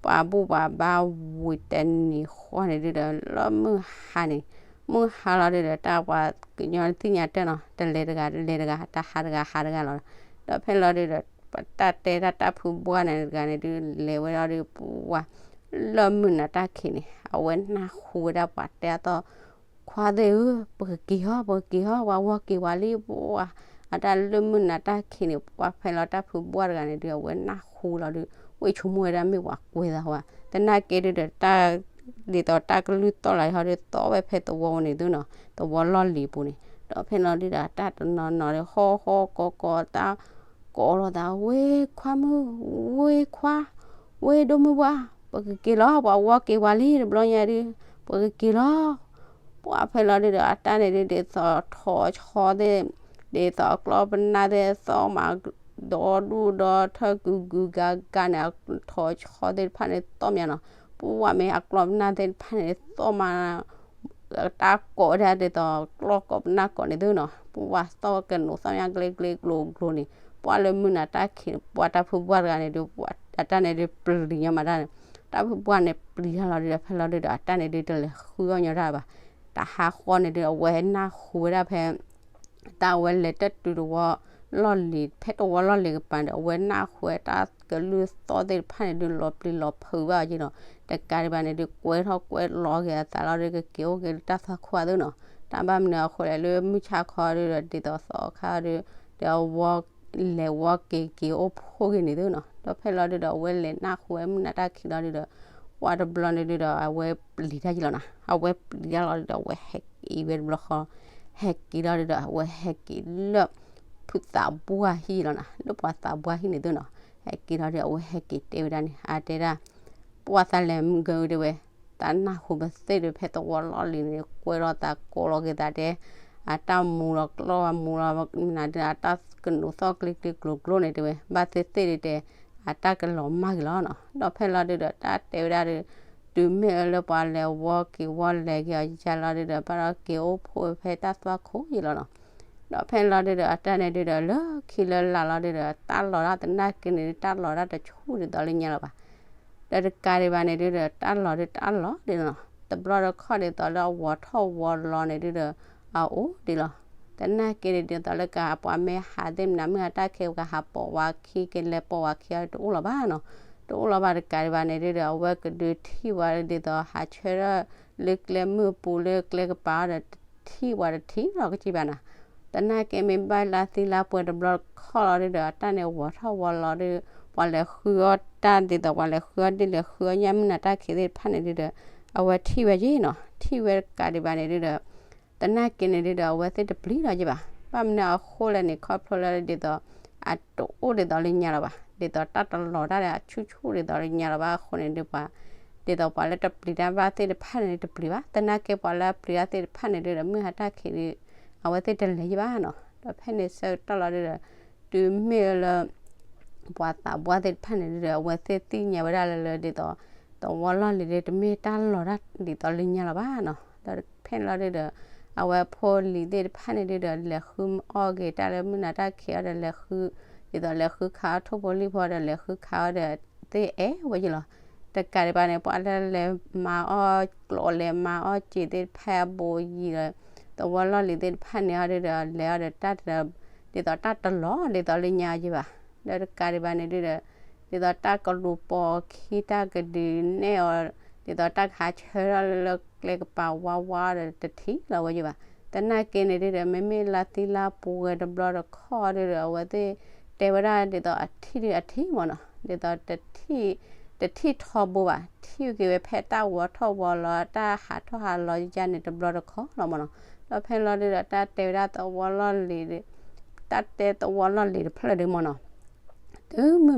ပှၤဘူၣ်ပှၤဘါဝံၤတနံၤဃီန့ၣ်ဒုဒီး လၢမုၢ်ဟါန့ၣ်, မုၢ်ဟါလီၤဒုဒီး တၢ်ပှၤကညီသ့ၣ်ညါတၢ်နီၤ, တလဲၤတဂၤ တလဲၤတဂၤ တဟးတဂၤ ဟးတဂၤလီၤ, ဒီးဖဲလီၤဒုဒီး ပတၢ်တဲတၢ်တၢ်ဖုဘှၢ်န့ၣ်တဂၤန့ၣ်ဒု လဲၤဝဲလီၤဒု ပှၤ လၢမုၢ်နၤတၢ်ခံးန့ၣ် အဝဲနၢ်ဟူဝဲဒၣ်ပှၤတဲအသီၣ်, ခွါသ့ၣ်ဧၢ, ပကက့ၤဟီ, ပကက့ၤဟီ, ပှၤဝီက့ၤဝဲလံ, ပှၤ အတၢ်လၢမုၢ်နၤတၢ်ခံးန့ၣ် ပှၤဖဲလီၤတၢ်ဖုဘှၢ်တဂၤန့ၣ်ဒု အဝဲနၢ်ဟူလီၤဒု ဝ့ၢ်ဆိကမိၣ်ဝဲဒၣ်မ့ၢ်ပှၤကွဲသးဝဲ, သနာ်က့ဒုဒီးတၢ် ဒ်သိးတၢ်ကလုၢ်သီၣ်လၢဟီဒု သီၣ်ဝဲဖဲသဝီန့ၣ်သုနီၤ, သဝီလီၢ်လံၤပူၤန့ၣ်, ဒီးဖဲလီၤဒုဒီးတၢ်တနီၤနီၤဒု ဟီၣ်ဟီၣ်ကီၢ်ကီၢ်တၢ် ကိးလိာ်သး ဝ့ၢ်ခွါမုၣ်, ဝ့ၢ်ခွါ, ဝ့ၢ်ဒိၣ်မုၢ်ပှၢ်, ပကက့ၤလီၤ, ပှၤဝီက့ၤဝဲလံ တဘျီညါဒု, ပကက့ၤလီၤ. ပှၤဖဲလီၤဒုဒီး အတၢ်န့ၣ်ဒု ဒ်သိးထိးဆီသ့ၣ်, ဒ်သိးအကျီပနၢ်သ့ၣ်သီၣ်မး, ဒီဒူၣ်ဒီထၢၣ် ကူကူဂၤဂၤန့ၣ် အထိးဆီသ့ၣ်တဖၣ်န့ၣ်သီၣ်မးနီၤ, ပှၢ်မ့ၢ်အကျီၢ်ပနၢ်သ့ၣ်တဖၣ်န့ၣ် သီၣ်မး တၢ်ကိးဝဲဒၣ်ဒ်သိးကျီၢ်ကိးပနၢ်ကိးန့ၣ်သုနီၤ, ပှၢ်သီၣ်ကနိးသီၣ်ညါကျ့ကျ့ကျိၤကျိၤန့ၣ် ပှၢ်လၢမုၢ်နၤတၢ်ခံးန့ၣ် ပှၢ်တၢ်ဖုပှၢ်တဂၤန့ၣ်ဒုး အတၢ်န့ၣ်ဒုးပျံၤညီမးတၢ်န့ၣ်, တၢ်ဖုပှၢ်န့ၣ်ပျံၤတၢ်လီၤဒုးဒီး ဖဲလီၤဒုးဒီး အတၢ်န့ၣ်ဒုးတလဲၤဃုအီၣ်ညီတၢ်ဘၣ်. တဟါဃီန့ၣ်ဒုး အဝဲနၢ်ဟူဝဲဒၣ်ဖဲ တၢ်အဝဲလဲၤတၢ်တုၤတဝီလီၢ်လံၤ ဖဲတဝီလီၢ်လံၤကပၤဒီး အဝဲနၢ်ဟူဝဲတၢ်ကလုၢ်သီၣ်သ့ၣ်တဖၣ်န့ၣ်ဒုး လီၤပျံၤလီၤဖုးဘၣ်အီၤက့နီၤ. တကးဒံးဘၣ်န့ၣ်ဒုး ကွဲထီၣ်ကွဲလီၤက့ၤအသးလီၤဒုး ကက့ၤအိၣ်က့ၤလၢတၢ်သွၣ်ခိၣ်အသိးနီၤ. တၢ်ဘၣ်မနုၤအဃိလဲၣ် လၢမုၢ်ဆါခီဒုးဒီး ဒ်သိးသီခါဒုး ဒီးအဝီ လဲၤဝီက့ၤက့ၤအိၣ်ဖှိၣ်က့ၤန့ၣ်သုနီၤ. ဒီးဖဲလီၤဒုးဒီး အဝဲလဲၤနၢ်ဟူဝဲမုၢ်နၤတၢ်ခံးလီၤဒုးဒီး ပှၢ်တဘျီန့ၣ်ဒုးဒီး အဝဲပျံၤတၢ်ယံၤလီၤနီၤ. အဝဲပျံၤတၢ်လီၤဒုးဒီး အဝဲဟဲက့ၤဝဲတဘျီဃီ ဟဲက့ၤလီၤဒုးဒီး အဝဲဟဲက့ၤလၢ ဖုသးပှၢ်ဟံၣ်လီၤနီၤ, လၢပှၤသးပှၢ်ဟံၣ်န့ၣ်သုနီၤ. ဟဲက့ၤလီၤဒုး အဝဲဟဲက့ၤတဲဝဲဒၣ်န့ၣ် အတဲဒၣ် ပှၢ်သးလဲၤမုၢ်ကၢတဲဝဲ, တၢ်နၢ်ဟူပသ့ၣ်ဒုး ဖဲတဝီလီၢ်လံၤန့ၣ် ကွဲလီၤသးကိးလီၤက့ၤသးတဲ အတၢ်မူလီၤကျီၢ်မူလီၤ မနုၤဒုး အတၢ်ကနိးသီၣ်ကျ့ကျ့ကျိၤကျိၤန့ၣ်တဲဝဲ ဘၣ်သ့ၣ်သ့ၣ်ဒုးတဲ အတၢ်ကလီၤမၢ်က့ၤလီၤနီၤ. ဒီးဖဲလီၤဒုးဒီး တၢ်တဲဝဲဒၣ်ဒုး တုၤမ့ၢ်လၢပှၤလဲၤဝီက့ၤဝီလဲၤက့ၤအီၤယါလီၤဒုးဒီး ဘၣ်ဒီးက့ၤအိၣ်ဖှိၣ်ဖဲတၢ်သွၣ်ခိၣ်ယံၤလီၤနီၤ. ဒီးဖဲလီၤဒုးဒီး အတၢ်န့ၣ်ဒုးဒီး လၢခံလၢလာ်လီၤဒုးဒီး တၢ်လီၤတၢ်သနာ်က့န့ၣ် တၢ်လီၤတၢ်တဆူၣ်ဒ်သိးလၢညါလီၤဘၣ်. ဒီးတကးဒံးဘၣ်န့ၣ်ဒုးဒီး တၢ်လီၤဒုးတၢ်လီၤဒ်လီၤနီၤ. တဘျီတခီၣ်ဒ်သိးလၢအဝီၤထီၣ်ဝီၤလီၤန့ၣ်ဒုးဒီး အအိၣ်ဒ်လီၤ. သနာ်က့န့ၣ်ဒ်သိးလၢကပှၤမ့ၢ်ဟးသ့ၣ်မနုၤ မုၢ်ဟါတၢ်ခံးကဟးပိာ်ဝဲခံ ကလဲၤပိာ်ဝဲခံအီၤ တအိၣ်လီၤဘၣ်နီၤ. တအိၣ်လီၤဘၣ်တကးဒံးဘၣ်န့ၣ်ဒုးဒီး အဝဲကဒုးထံၣ်ဝဲဒ်သိး ဟးဆၢထၢၣ်လၢကျဲမုၢ်ပူၤလၢကျဲကပၤအီၤဒီး ထံၣ်ဝဲတထံၣ်လီၤကစံးဘၣ်နီၤ. သနာ်က့မ့ၢ်ဘၣ်လါသံလါပှဲၤတဘျီတခီၣ်လီၤဒုးဒီး အတၢ်န့ၣ်ဝီၤထီၣ်ဝီၤလီၤဒုး ပှၤလဲၤဃုအီၣ်တၢ်ဒ်သိး ပှၤလဲၤဃုအီၣ်ဒ့ၣ်လဲၤဃုအီၣ်ညၣ်မုၢ်နၤတၢ်ခံးသ့ၣ်တဖၣ်န့ၣ်ဒုးဒီး အဝဲထံၣ်ဝဲက့ၤနီၤ. ထံၣ်ဝဲတကးဒံးဘၣ်န့ၣ်ဒုးဒီး သနာ်က့န့ၣ်ဒုးဒီး အဝဲသ့ၣ်တပျံၤလီၤက့ၤဘၣ်. ဘၣ်မနုၤအဃိလဲၣ်န့ၣ် ခီဖျိလၢဒ်သိး အတအိၣ်ဒ်သိးလၢညါလီၤဘၣ်. ဒ်သိးတၢ်တလီၤတၢ်ဒီးအဆူၣ်ဆူၣ်ဒ်သိးလၢညါလီၤဘၣ်အဃိန့ၣ်ဒုးပှၤ ဒ်သိးပှၤလၢတပျံၤတၢ်ဘၣ်သ့ၣ်တဖၣ်န့ၣ်တပျံၤဘၣ်. သနာ်က့ပှၤလၢအပျံၤတၢ်သ့ၣ်တဖၣ်န့ၣ်ဒုးဒီး မုၢ်ဟါတၢ်ခံးဒုး အဝဲသ့ၣ်တလဲၤက့ၤဘၣ်နီၤ. ဒီးဖဲန့ၣ်ဆၢကတီၢ်လီၤဒုးဒီး တုၤမ့ၢ်လၢ ပှၤသးပှၢ်သ့ၣ်တဖၣ်န့ၣ်ဒုးဒီး အဝဲသ့ၣ်သ့ၣ်ညါဝဲဒၣ်လၢလၢဒ်သိး သဝီလီၢ်လံၤဒုး တမ့ၢ်တၢ်လီၤတၢ်ဒ်သိးလၢညါလီၤဘၣ်နီၤ. ဒီးဖဲန့ၣ်လီၤဒုးဒီး အဝဲဖိလံၤသ့ၣ်တဖၣ်န့ၣ်ဒုးဒီး လဲၤဃုအီၣ်က့ၤတၢ်လၢမုၢ်နၤတၢ်ခံးအီၤဒီး လဲၤဃု ဒ်သိးလဲၤဃုခးအီၣ်ထိၣ်ဖိလံၣ်ဖိဒီး လဲၤဃုခးအီၣ်ဒီး သ့ၣ်အဲၣ်ဝဲယံၤလီၤ. တကးဒံးဘၣ်န့ၣ် ပှၤလၢလဲၤမၤအီၣ်ကျိး လဲၤမၤအီၣ်စ့သ့ၣ်တဖၣ်အဘူးအယံၤဒီး သဝီလီၢ်လံၤသ့ၣ်တဖၣ်န့ၣ်အီၤဒုးဒီး လဲၤအီၤဒီးတၢ်တ ဒ်သိးတၢ်တလီၤဒ်သိးလၢညါယံၤဘၣ်. ဒီးတကးဒံးဘၣ်န့ၣ်ဒုးဒီး ဒ်သိးတၢ်ကလူၤပိာ်အခံ တၢ်ကဒုးနဲၣ်အီၤ ဒ်သိးတၢ်ကဟးဆၢထၢၣ်လၢကျဲကပၤဝါဝါဒီးတထံၣ်လီၤဝဲယံၤဘၣ်. သနာ်က့န့ၣ်ဒုးဒီး မ့မ့ၢ်လါသံလါပှဲၤတဘျီတခီၣ်ဒုးဒီး အဝဲသ့ၣ်တဲဝဲဒၣ်ဒ်သိးအထံၣ်ဒုးအထံၣ်မ့ၢ်နီၤ ဒ်သိးတထံၣ် တထံၣ်ထီဘိဘၣ် ထံၣ်က့ၤဝဲဖဲတၢ်ဝီၤထီၣ်ဝီၤလီၤ တၢ်ဟးထီၣ်ဟးလီၤယါန့ၣ်တဘျီတခီၣ်လီၤမ့ၢ်နီၤ. ဒီးဖဲလီၤဒုးဒီး တၢ်တဲဝဲဒၣ်သဝီလီၢ်လံၤ တၢ်တဲသဝီလီၢ်လံၤတဖျၢၣ်ဒုးမ့ၢ်နီၤ တုၤမုၢ်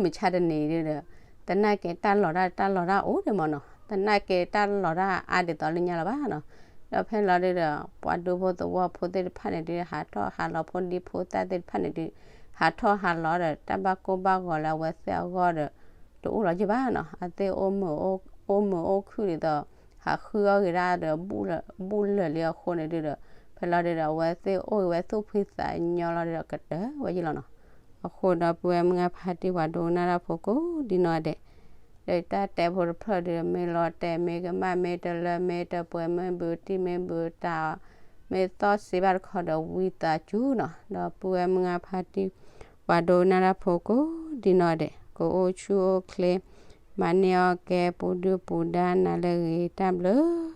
မဆါတနံၤဒုးဒီး သနာ်က့တၢ်လီၤတၢ်တၢ်လီၤတၢ်အိၣ်ဒုးမ့ၢ်နီၤ သနာ်က့တၢ်လီၤတၢ်အါဒ်သိးလၢညါလီၤဘၣ်နီၤ. ဒီးဖဲလီၤဒုးဒီး ပှၤဒူဖိသဝီဖိသ့ၣ်တဖၣ်န့ၣ်ဒုး ဟးထီၣ်ဟးလီၤဖိဒံဖိသၣ်သ့ၣ်တဖၣ်န့ၣ်ဒုး ဟးထီၣ်ဟးလီၤဒီး တၢ်ဘၣ်ကိၢ်ဘၣ်ဂီၤလၢအဝဲသ့ၣ်အဂီၢ်ဒီး တအိၣ်လီၤယံၤဘၣ်နီၤ. အသ့ၣ်အိၣ်မုာ်အိၣ်ခုၣ်ဒ်သိး ဟးဃုအီၣ်ဂ့ၤဒၣ်ဒီး ဘူးလၢာ်လံအဃိန့ၣ်ဒုးဒီး ဖဲလီၤဒုးဒီး အဝဲသ့ၣ်အိၣ်ဂ့ၤဝဲသူၣ်ဖှံသးညီလီၤဒုးဒီး ကတၢၢ်ဝဲယံၤလီၤနီၤ. အဃိဒီပုၢ်ဝဲၢ်မုၢ်ဂၤဖါတံၢ်ပှၤဒိကနၣ်တၢ်ဖိကိးဒ်နီၢ်ဒဲး ဒီးတၢ်တဲဖိတဖျၢၣ်ဒုး မ့ၢ်လီၤတဲာ်မ့ၢ်ကမၣ်မ့ၢ်တလၢမ့ၢ်တပှဲၤမ့ၢ်ဘူးတံၢ်မ့ၢ်ဘူးတၢ် မ့ၢ်သီၣ်စ့ဘၣ်တခီဒီးဝံသးစူၤနီၤ. ဒီပုၢ်ဝဲၢ်မုၢ်ဂၤဖါတံၢ် ပှၤဒိကနၣ်တၢ်ဖိကိးဒ်နီၢ်ဒဲး ကအိၣ်ဆူၣ်အိၣ်ချ့ မၤန့ၢ်အီၣ်ကဲပူၤဒုၣ်ပူၤဒါနၤလၢအဂ့ၤ တၢ်ဘျုး